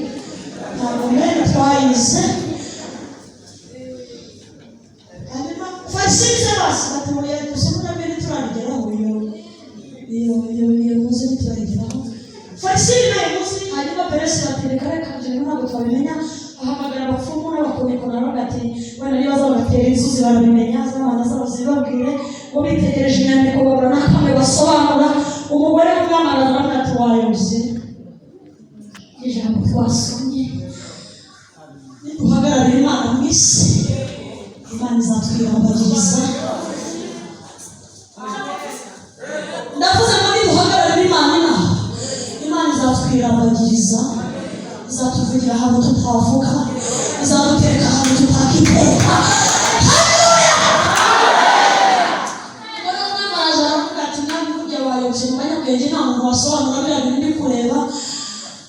ntabwo mene twayize. Hanyuma farisize basi bati oya, iryo somo na mene turabigeraho, iyo muzi ntiturabigeraho. Farisize nayo muzi. Hanyuma peresi bati reka reka, ibyo bintu ntabwo twabimenya. Ahamagara abapfumu n'abakonikoni, aravuga ati wenda niba bazabatera inzuzi barabimenya, z'abana zabo zibabwire. Ngo bitegereje inyandiko babura n'akamwe basobanura. Umugore w'umwami araza, aravuga ati wayobye, ijambo twasomye, niduhagararira Imana mu isi, Imana izatwiyambagiriza. Ndavuze ngo niduhagararira Imana inaha, Imana izatwirambagiriza, izatuvugira ahantu tutavuga, izadutereka ahantu tutakiteka. Haleluya! Umugore w'umwami araza, aravuga ati mwami, burya wayobye, mu banyabwenge nta muntu wasobanura biriya bintu ndi kureba,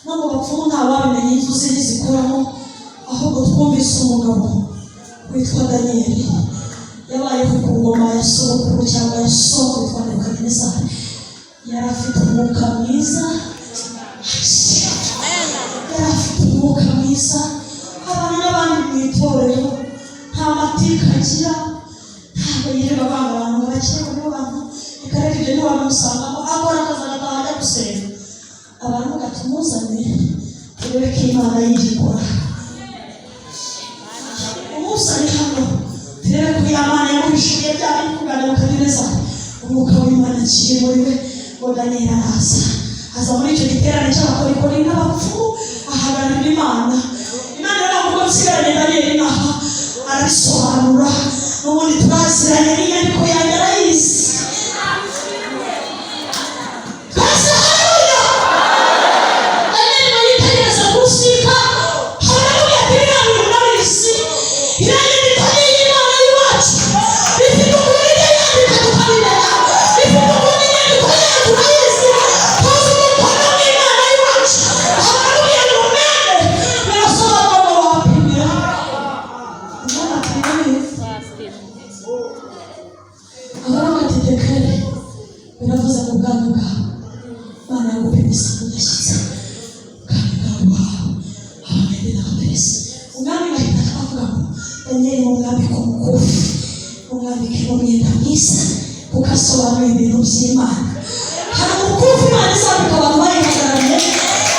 no mu bapfumu nta wabimenya, inzuzi ntizikuramo, ahubwo twumvise umugabo witwa Daniyeli yabayeho ku ngoma ya sogokuru cyangwa ya soko witwa Nebukadinezari, yari afite umwuka mwiza, yari afite umwuka mwiza, abantu n'abandi mu itorero, nta mateka agira, ntabwo yirirwa abanga abantu bakire ngo nibo bantu, reka reka, ibyo ntiwabimusangamo. Akora akazi, agataha, ajya gusenga. Abantu batumuzane turebe ko Imana yigikora, umuzane hano turebe ko ya Mana yamuhishuye bya biri kuganira Nebukadineza, umwuka w'Imana akiri muri we. Ngo Daniyeli araza, aza muri icyo giterane cy'abakorikori n'abapfumu, ahagararira Imana. Imana iravuga ngo nsigaranye Daniyeli inaha, arabisobanura, n'ubundi turaziranye, n'inyandiko yanjye arayizi. Twese haleluya! Daniyeli ngo yitegereza gusika, haleluya, biriya bintu ndabizi, iriya nyandiko ni iy'Imana y'iwacu, ifite ukuntu ijya yandika tukabimenya, ifite ukuntu inyandiko yayo turayizi, tuzi umukono w'Imana y'iwacu. Haleluya! Ni umwene birasobanura ngo wapimira Imana ati abaravuga ati tekere biravuze ngo ubwami bwawe Imana yagupimisa udashyitse, ubwami bwawe buhawe Abamedi n'Abaperesi. Umwami bahita avuga ngo Daniyeli mumwambike umukufi, mumwambike n'umwenda mwiza, kuko asobanura ibintu by'Imana. Hari umukufi Imana izambika abantu bayihagarariye,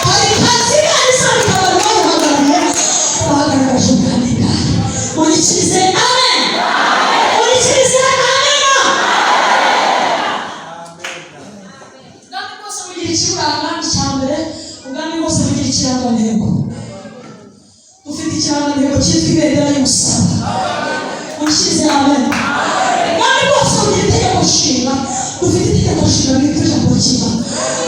hari ikazi Imana izambika abantu bayihagarariye, bagaragaje ubwami bwawe. Munyikirize amen, munyikirize amen. Ubwami bwose bugira ikiburanga. Icya mbere, ubwami bwose bugira ikirangantego. Dufite ikirangantego cyitwa ibendera y'umusaraba. Munyikirize amen. Ubwami bwose bugira itegeko nshinga. Dufite itegeko nshinga ryitwa ijambo ry'Imana.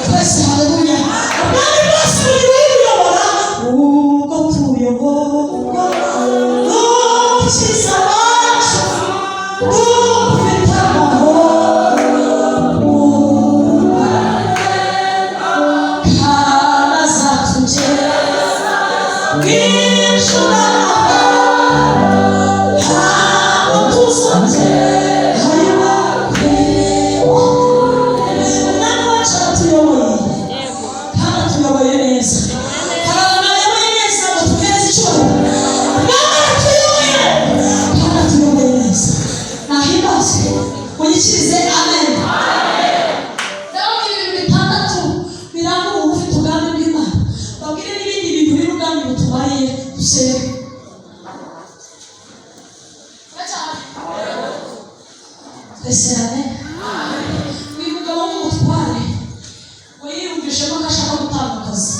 Twese haleluya! Ubwami bwose bugira uyobora. Ubwo tuyoborwa n'Umukiza wacu, dufite amahoro kandi azatugeza mu ijuru amahoro, ntabwo tuzongera Umwami wacu aratuyoboye kandi atuyoboye neza. Hari abantu bayoboye neza ngo tuhereze icyubahiro. Umwami aratuyoboye kandi atuyoboye neza, nahimbazwe. Munyikirize amen. Ndababwira ibintu bitandatu biranga umuntu ufite ubwami bw'Imana, babwire n'ibindi bintu biri ubwami butumariye. Dusenge twese amen. Uyu mugabo w'umutware ngo yiyumvishemo ko ashaka gutanga akazi,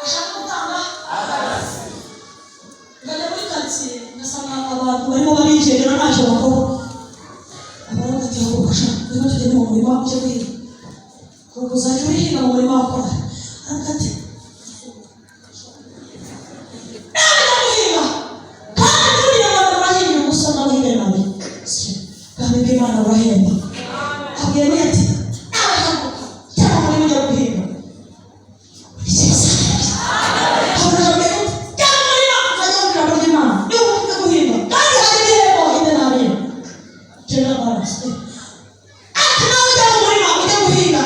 ashaka gutanga. Ngajya muri karitsiye ngasanga abantu barimo barigendera, ntacyo bakora. Abaravuga ati haguruka sha, ngwino tugende mu murima ujye guhinga, ubwo uzajya urihinga mu murima wakora. Aravuga ati nawe njya guhinga, kandi buriya abantu barahinga ubusa, nawe uhinge nawe. Ubwami bw'Imana burahemba. Abwiye we ati nawe haguruka cyangwa murima ujya guhinga. Kandi hari ibihembo ine n'abiri. General balance. Ati nawe ujya mu murima ujya guhinga.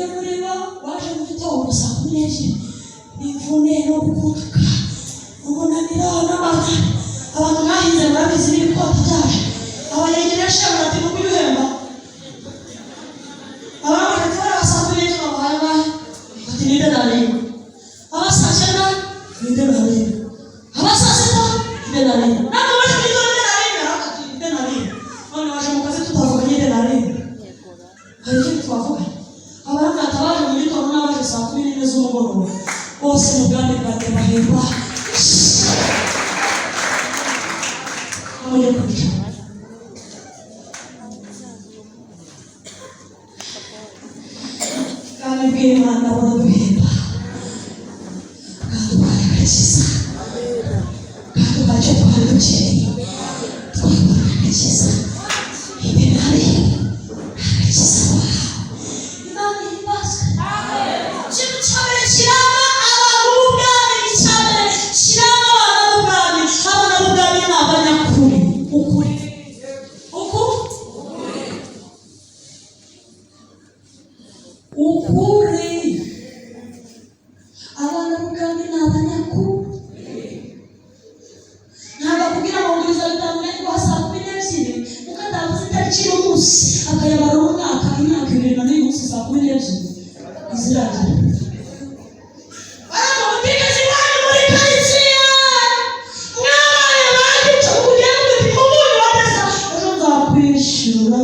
Umwe muri bo waje mu gitondo saa 12, n'imvune no gukutuka, umunaniro n'amata. Abantu mwahinze murabizi, n'ibikota byaje. Abayegeresha bati: "Nuko uhemba." Abandi bati: "Bari 12 babahaye angahe?" Ati: "Ni idenari imwe." Aba saa 9 ni idenari imwe, aba saa 6 idenari imwe. Ntabwo baje mu gitondo idenari imwe. Aravuga ati: "Idenari imwe." None waje mu kazi tutavuganye idenari imwe, hari ikindi twavuganye? Abandi batabaje mu gitondo n'abaje saa 11 z'umugoroba, bose mu bwami bwanjye bahemba. Mujye kwicara. Ubwami bw'Imana buraduhemba, bwaduhaye agakiza, bwaduhaye icyo twari dukeneye. Twabonye agakiza, idenari, agakiza wawe. Imana ihimbazwe. Ikintu cya mbere kiranga abantu b'ubwami, icya mbere kiranga abana b'ubwami, abana b'ubwami ni abanyakuri. Ukuri, uku ukuri. Abana b'ubwami ni abanyakuri. Ntabwo akubwira ngo nguriza 5 nari saa 12, kuko atavuze itariki y'umunsi, akayabara umwaka, imyaka 2 na n'uyu munsi saa 12 iziragira. Baravuga mutigeze iwanyu muri karitsiye mwabaye bagica kugira ngo umunyu wageza ejo nzakwishyura,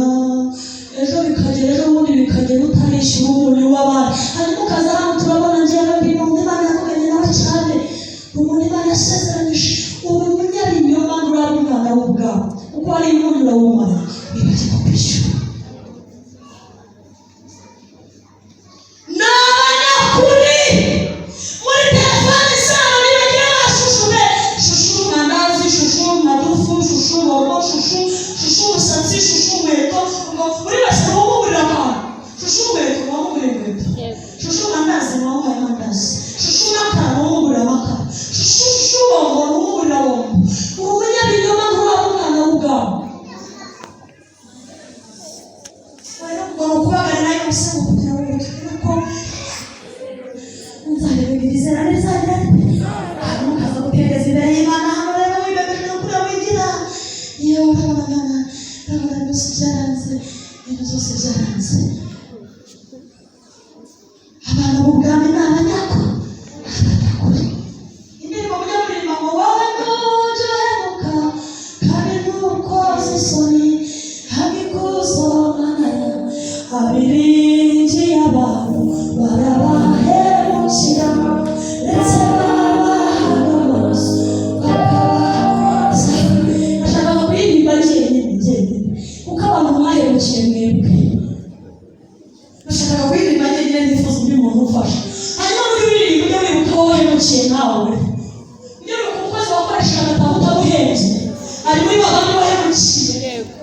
ejo bikagera, ejo bundi bikagera utarishyura umunyu w'abandi. Hanyuma ukaza hano, turabona njyewe ndi umuntu Imana yavuganye nawe cyane, umuntu Imana yasezeranyije. Uri umunyabinyoma, nturaba umwana w'ubwabo, kuko hari umunyu urawumara wibagirwa kwishyura. Ni abanyakuri. Muri telefone zabo nibagira ba chouchou be: chouchou mandazi, chouchou madufu, chouchou bombo, chouchou, chouchou umusatsi, chouchou inkweto. Ngo buri wese wamugurira akantu: chouchou inkweto, wamugurira inkweto; chouchou mandazi, wamuhaye amandazi; chouchou makara, wamugurira amakara; chouchou, chouchou bombo, wamugurira bombo. Uri umunyabinyoma, nturaba umwana w'ubwabo. Rero ugomba kubagarira yose ngo kugira ngo turebe ko nzarebegiriza neza. Hanyuma ukaza gutegereza imbere y'Imana hano rero, wibemeje no kureba wigira iyo urabona ngana, urabona byose byaranze, ibintu byose byaranze. Abana b'ubwami ni abanyakuri. Indirimbo mujya muririmba ngo: "Wowe ntujya uhemuka kandi ntukoze isoni, haba ikuzo Mana yawe." Abiringiye abantu barabahemukira, ndetse babahaga amaso bakabaza. Nashakaga kuririmba jyenyine jyenyine, kuko abantu mwahemukiye mwebwe. Nashakaga kuririmba jyenyine, nifuza undi muntu ufasha. Hanyuma muri uririmba, ujye wibuka wowe wahemukiye nawe, ujye wibuka umukozi wakoresheje agatabo utamuhembye, ari muri ba bandi wahemukiye. Yego.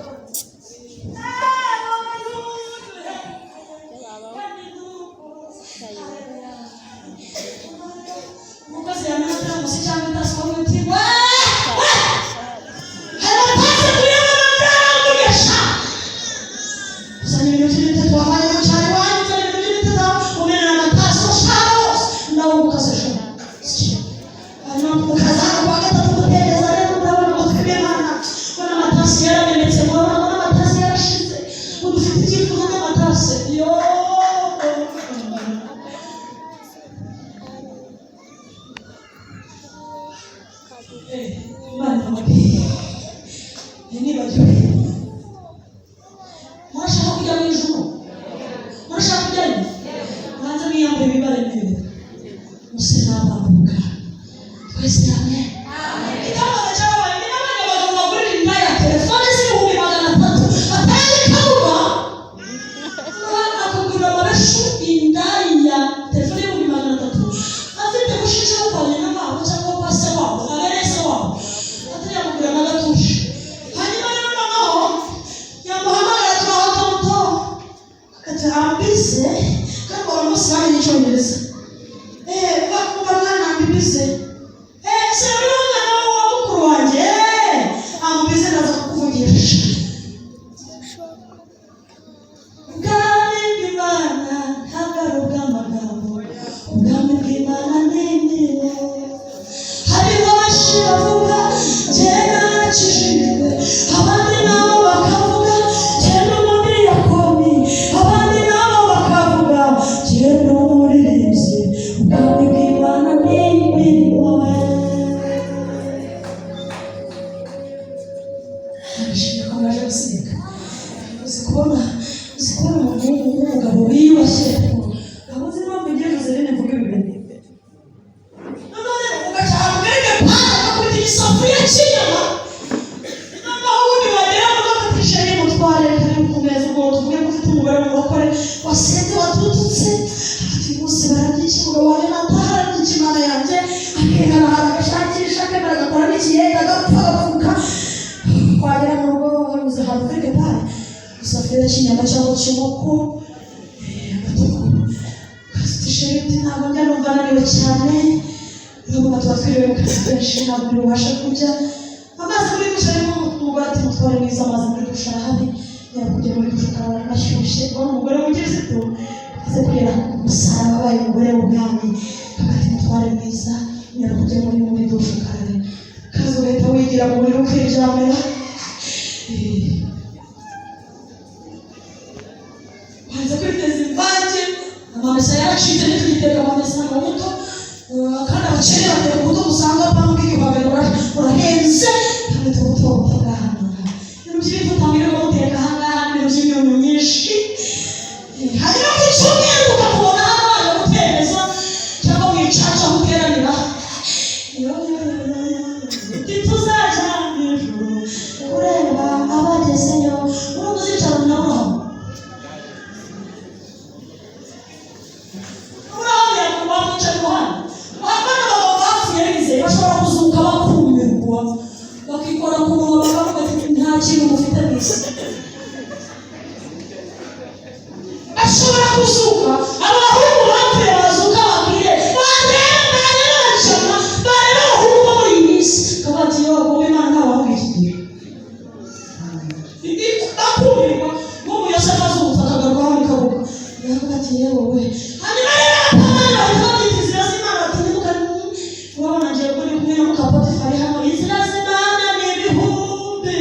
Umukozi yamena teramusi cyangwa itasi, ukavuga uti: "We hari abatasi kuyabona byarangurusha." Uzana ibintu by'ibiti twavanye mu cyaro iwanyu, uzana ibintu by'ibiti nawe umenera amatasi ushaka hose, nawe ukazishora. Hanyuma ukaza hano kuwa gatatu gutegereza rero, murabona ngo twibwe Imana, mbona amatasi yaramenetse, murabona mbona amatasi yarashize, ubu dufite icyifuzo cy'amatasi yo. Imana iramubwiye, nibagiwe. Murashaka kujya mu ijuru? Murashaka kujyayo? Mubanze mwiyambure ibibaremerera, muse n'abana b'ubwami. Twese hamwe. Igitangaza cyabaye ni n'abandi bagabo bagurira indaya telefone z'ibihumbi 300 atayabikabura, akagurira amabeshu indaya telefone y'ibihumbi 300, afite mushiki wo kwa nyina wabo cyangwa kwa se wabo, abere se wabo atayamugurira n'agatushe. Hanyuma rero noneho yamuhamagara: "Turaho muto." Ati: "Ambise." Kandi abantu bose bamenye icyongereza. Bakumva mwana ambibize. Se uri umwana wa mukuru wanjye? Ambize, ndaza kukuvugisha. Ubwami bw'Imana ntabwo ari Ikiyede agapfa agapfuka, twagera mu rugo banyuze ahantu kuri gepari, isafuriya cy'inyama cyangwa cy'inkoko, agatuku chéri uti ntabwo njya numva naniwe cyane. Urabona tuba twiriwe mu kazi kenshi, ntabwo ndi bubashe kurya. Amazi muri dushe arimo. Umugore ati: "Mutware mwiza, amazi muri dushe arahari, nyakujya muri dushe ukaraba ashyushye." Ubona umugore w'umukirisitu aze kugera ku musaraba, abaye umugore w'ubwami, ati: "Mutware mwiza, nyakujya muri dushe ukarabe." Kazi ugahita wigira mu buriri ukiryamira. Banza kwiteza imvange, amamesa yaracitse, ntitugiteka amamesa mu buto. Kandi abakene bateka ubuto, usanga pamwe igihwagari urahenze, kandi tubuto butagahanura ibintu by'ibivuta mwirirwa muteka ahangaha n'ibintu by'imyunyu myinshi. Hanyuma ku cyumweru tukakubona hano waje gutereza cyangwa mu icaca aho uteranira. Ntituzajya mu ijuru kureba abagezeyo, urumva uzicara nawe aho bamwicaye iruhande. Abana baba bapfuye bizeye bashobora kuzuka bakumirwa, bakikora ku munwa, bakavuga ati: "Nta kintu mufite mu isi." Bashobora kuzuka, abahungu bapfuye bazuka, bakire bareba, bareba bajana, bareba abahungu bo muri iyi minsi, bakavuga ati: "Yo kuba Imana nta bahungu iki gihe." Bakumirwa. Nk'ubu Yosefu azutse akagaruka hano ikabuga, yavuga ati: "Yewe we." Hanyuma rero abapagani bahita babyita inzira z'Imana, bati: "Ntimuka urabona ngiye ko ndi kumwe na muka Potifari hano, inzira z'Imana ni ibihumbi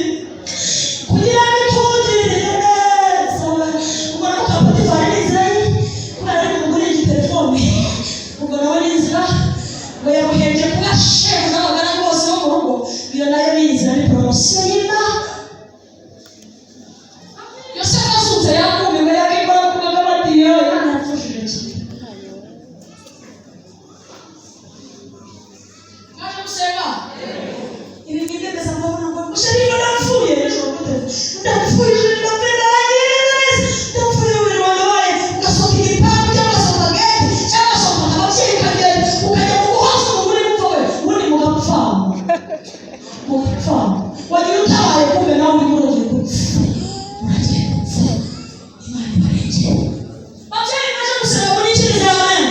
kugira ngo itugirire neza." Ubwo na muka Potifari ni inzira ye, kubera ari umugore igitelefone, ubwo nawe ni inzira ngo yamuhembye kuba shebuja abagaragu bose bo mu rugo. Iyo nayo ni inzira, ni poromosiyo y'Imana. Yosefu azutse yakumirwa, yakikora ku kagabo ati: "Yewe, Imana yapfushije kimwe." Mwaje gusenga ibi ngibyo mbese mbabona ngo chéri, ngo ndapfuye nijoro gute, ndapfuye chéri, ndapfuye, ndarangiye neza neza, ndapfuye, umubiri wanjye wabaye. Ugasohoka igipangu cyangwa ugasohoka gate cyangwa ugasohoka ababyeyi, ukagenda ukajya mu guhoza umugore gupfa we, ubundi mugapfa, mugapfa. Wagira utabaye, kumbe nawe urimo uragiye gupfa, uragiye gupfa. Imana ibarengere. Babyeyi mwaje gusenga, munyikirize amen.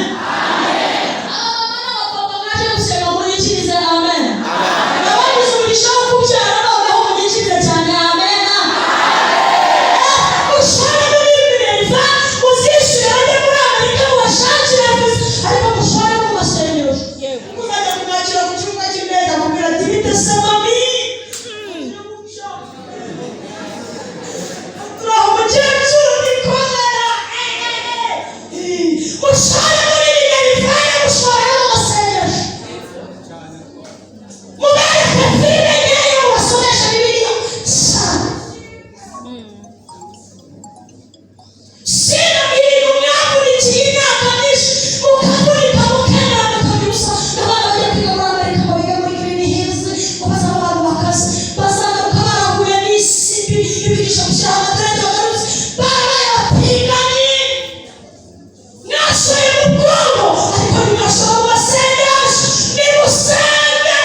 Abamama n'abapapa mwaje gusenga, munyikirize amen. Abagize umugisha wo kubyara noneho munyikirize cyane amen. Mushore muri minerva, muzishyure bajye muri Amerika, mubashakire viza, ariko mushore mu masengesho. Muzajya kumwakira ku kibuga cy'indege akubwira ati: "Bite se mami?" Turaho umukecuru nikomera. Mushore muri minerva, mushore no mu masengesho, mubereke filime nkeya, mubasomesha Bibiliya cyane. Sina ibintu mwavunikiye imyaka myinshi, mukavunika, mukemera, mukabyusa abana bajya kwiga muri Amerika, ngo bige muri Green Hills, ngo bazaba abantu bakaze, bazagaruka barahuye n'isi mbi ibigisha gushyiraho amatariki, bagarutse barabaye abatinganyi. Mwashoye mu bwonko, ariko ntimwashora mu masengesho. Nimusenge,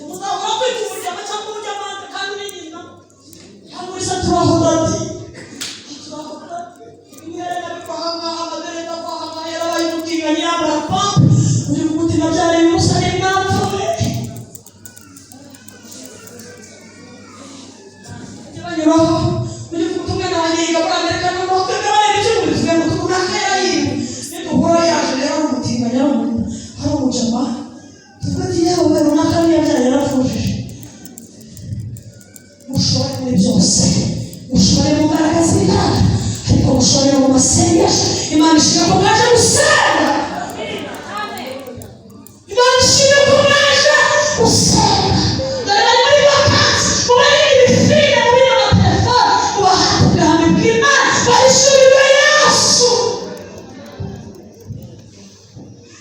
muzahora kwita umuryango cyangwa umujyamanza kandi uri nyina cyangwa se turahora ati turahora imiherena bikwahangaha, amadereza akwahangaha, yarabaye umutinganyi, yambara pampu, uri kuguti nabyariye umusore mwapfuye. Bajya banyuraho uri kuguta umwana wanjye yiga muri Amerika, noneho twebwe bareba icyo tuvuye ngo tubona akera yiwe, niduhura yaje rero ari umutinganyi, ari umuntu, ari umujama, tuvuga ati: "Yewe, runaka niyo yabyaye yarafujije." Mushore muri byose, mushore mu mbaraga z'Imana, ariko mushore no mu masengesho. Imana ishimwe ko mwaje gusenga. Imana ishimwe ko mwaje gusenga. Dore bari muri vakansi, mubarinde ibifilime, mubire amatelefone, mubahate ubwami bw'Imana, bahishurirwe Yesu.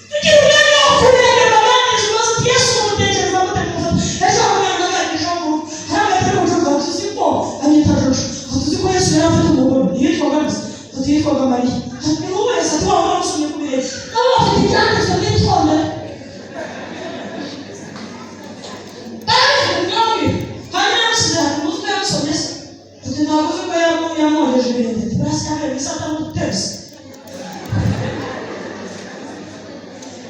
Tugira umwanya wo kureba baganiriza ibibazo uti: "Yesu umutekereza mute?" Kumufata ejo hari umwana naganirije wo mu rugo, hari agatari ubucuruzi, aho tuzi ko anyita Jojo, aho tuzi ko Yesu yari afite umugore yitwaga Nde? Ati yitwaga Mariya. Ni wowe wese ati waba wamusomye ku birenge. Nabo bafite ibyanditswe byitondere. Barabifite mwambi. Hanyuma yamusize ahantu umutwe yamusomye se. Ati ntabwo uzi ko yamwogeje ibirenge. Ati basi yambaye ibisa atamuteze.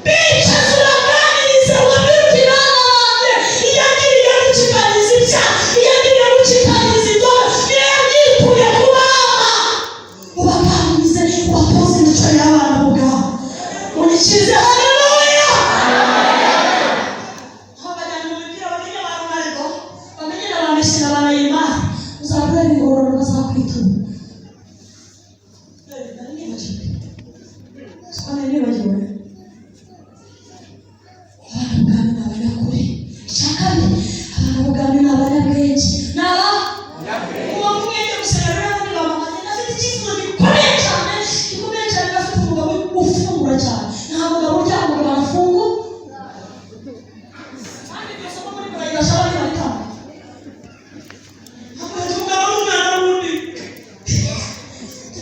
Bicaza uraganiriza wabwira uti bana banjye iyangiriye gucikaniza ibyaha, iyangiriye gucikaniza inzoga, niyo yanyikuye ku bana. Ubaganirize, ubatoze imico y'abana ubwabo. Unikize, haleluya. Abajyana mu mipira bamenye ba Ronaldo, bamenye na ba Messi na ba Neymar, uzabura ingororano bazakwitura. Nari nibagiwe. Siko nari nibagiwe. Abana b'ubwami ni abanyakuri. Icya kabiri, abana b'ubwami ni abanyabwenge. Ni aba? Uwo mwenge gusenga rero abandi bamamaza. Ndafite icyifuzo gikomeye cyane, gikomeye cyane, ndafite umugabo ufungura cyane. Nta mugabo uryama, umugabo arafungura. Kandi iryo somo muri Burayi bashobora kuritanga. Hakurya umugabo n'umwana w'undi.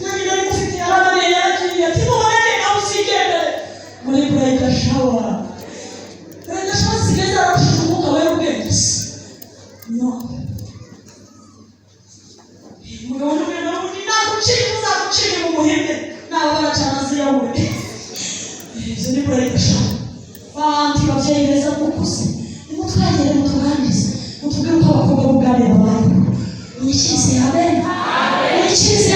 Nanjye nari mufite yarananiye yaragiye. Ati muboneke nawe uzigendere. Muri Burayi gashobora. Ndashaka zisigaye zararusha umwuka wera ubwenge se. No. Umugabo n'umwana w'undi nagucika uzagucike mu muhimbe. Nababara cyane aziyahure. Izo ni Burayi gashobora. Bantu babyeyi beza mukuze. Nimutwegere mutuganirize. Mutubwire uko abakobwa b'ubwami babayeho. Mwikirize amen. Mwikirize.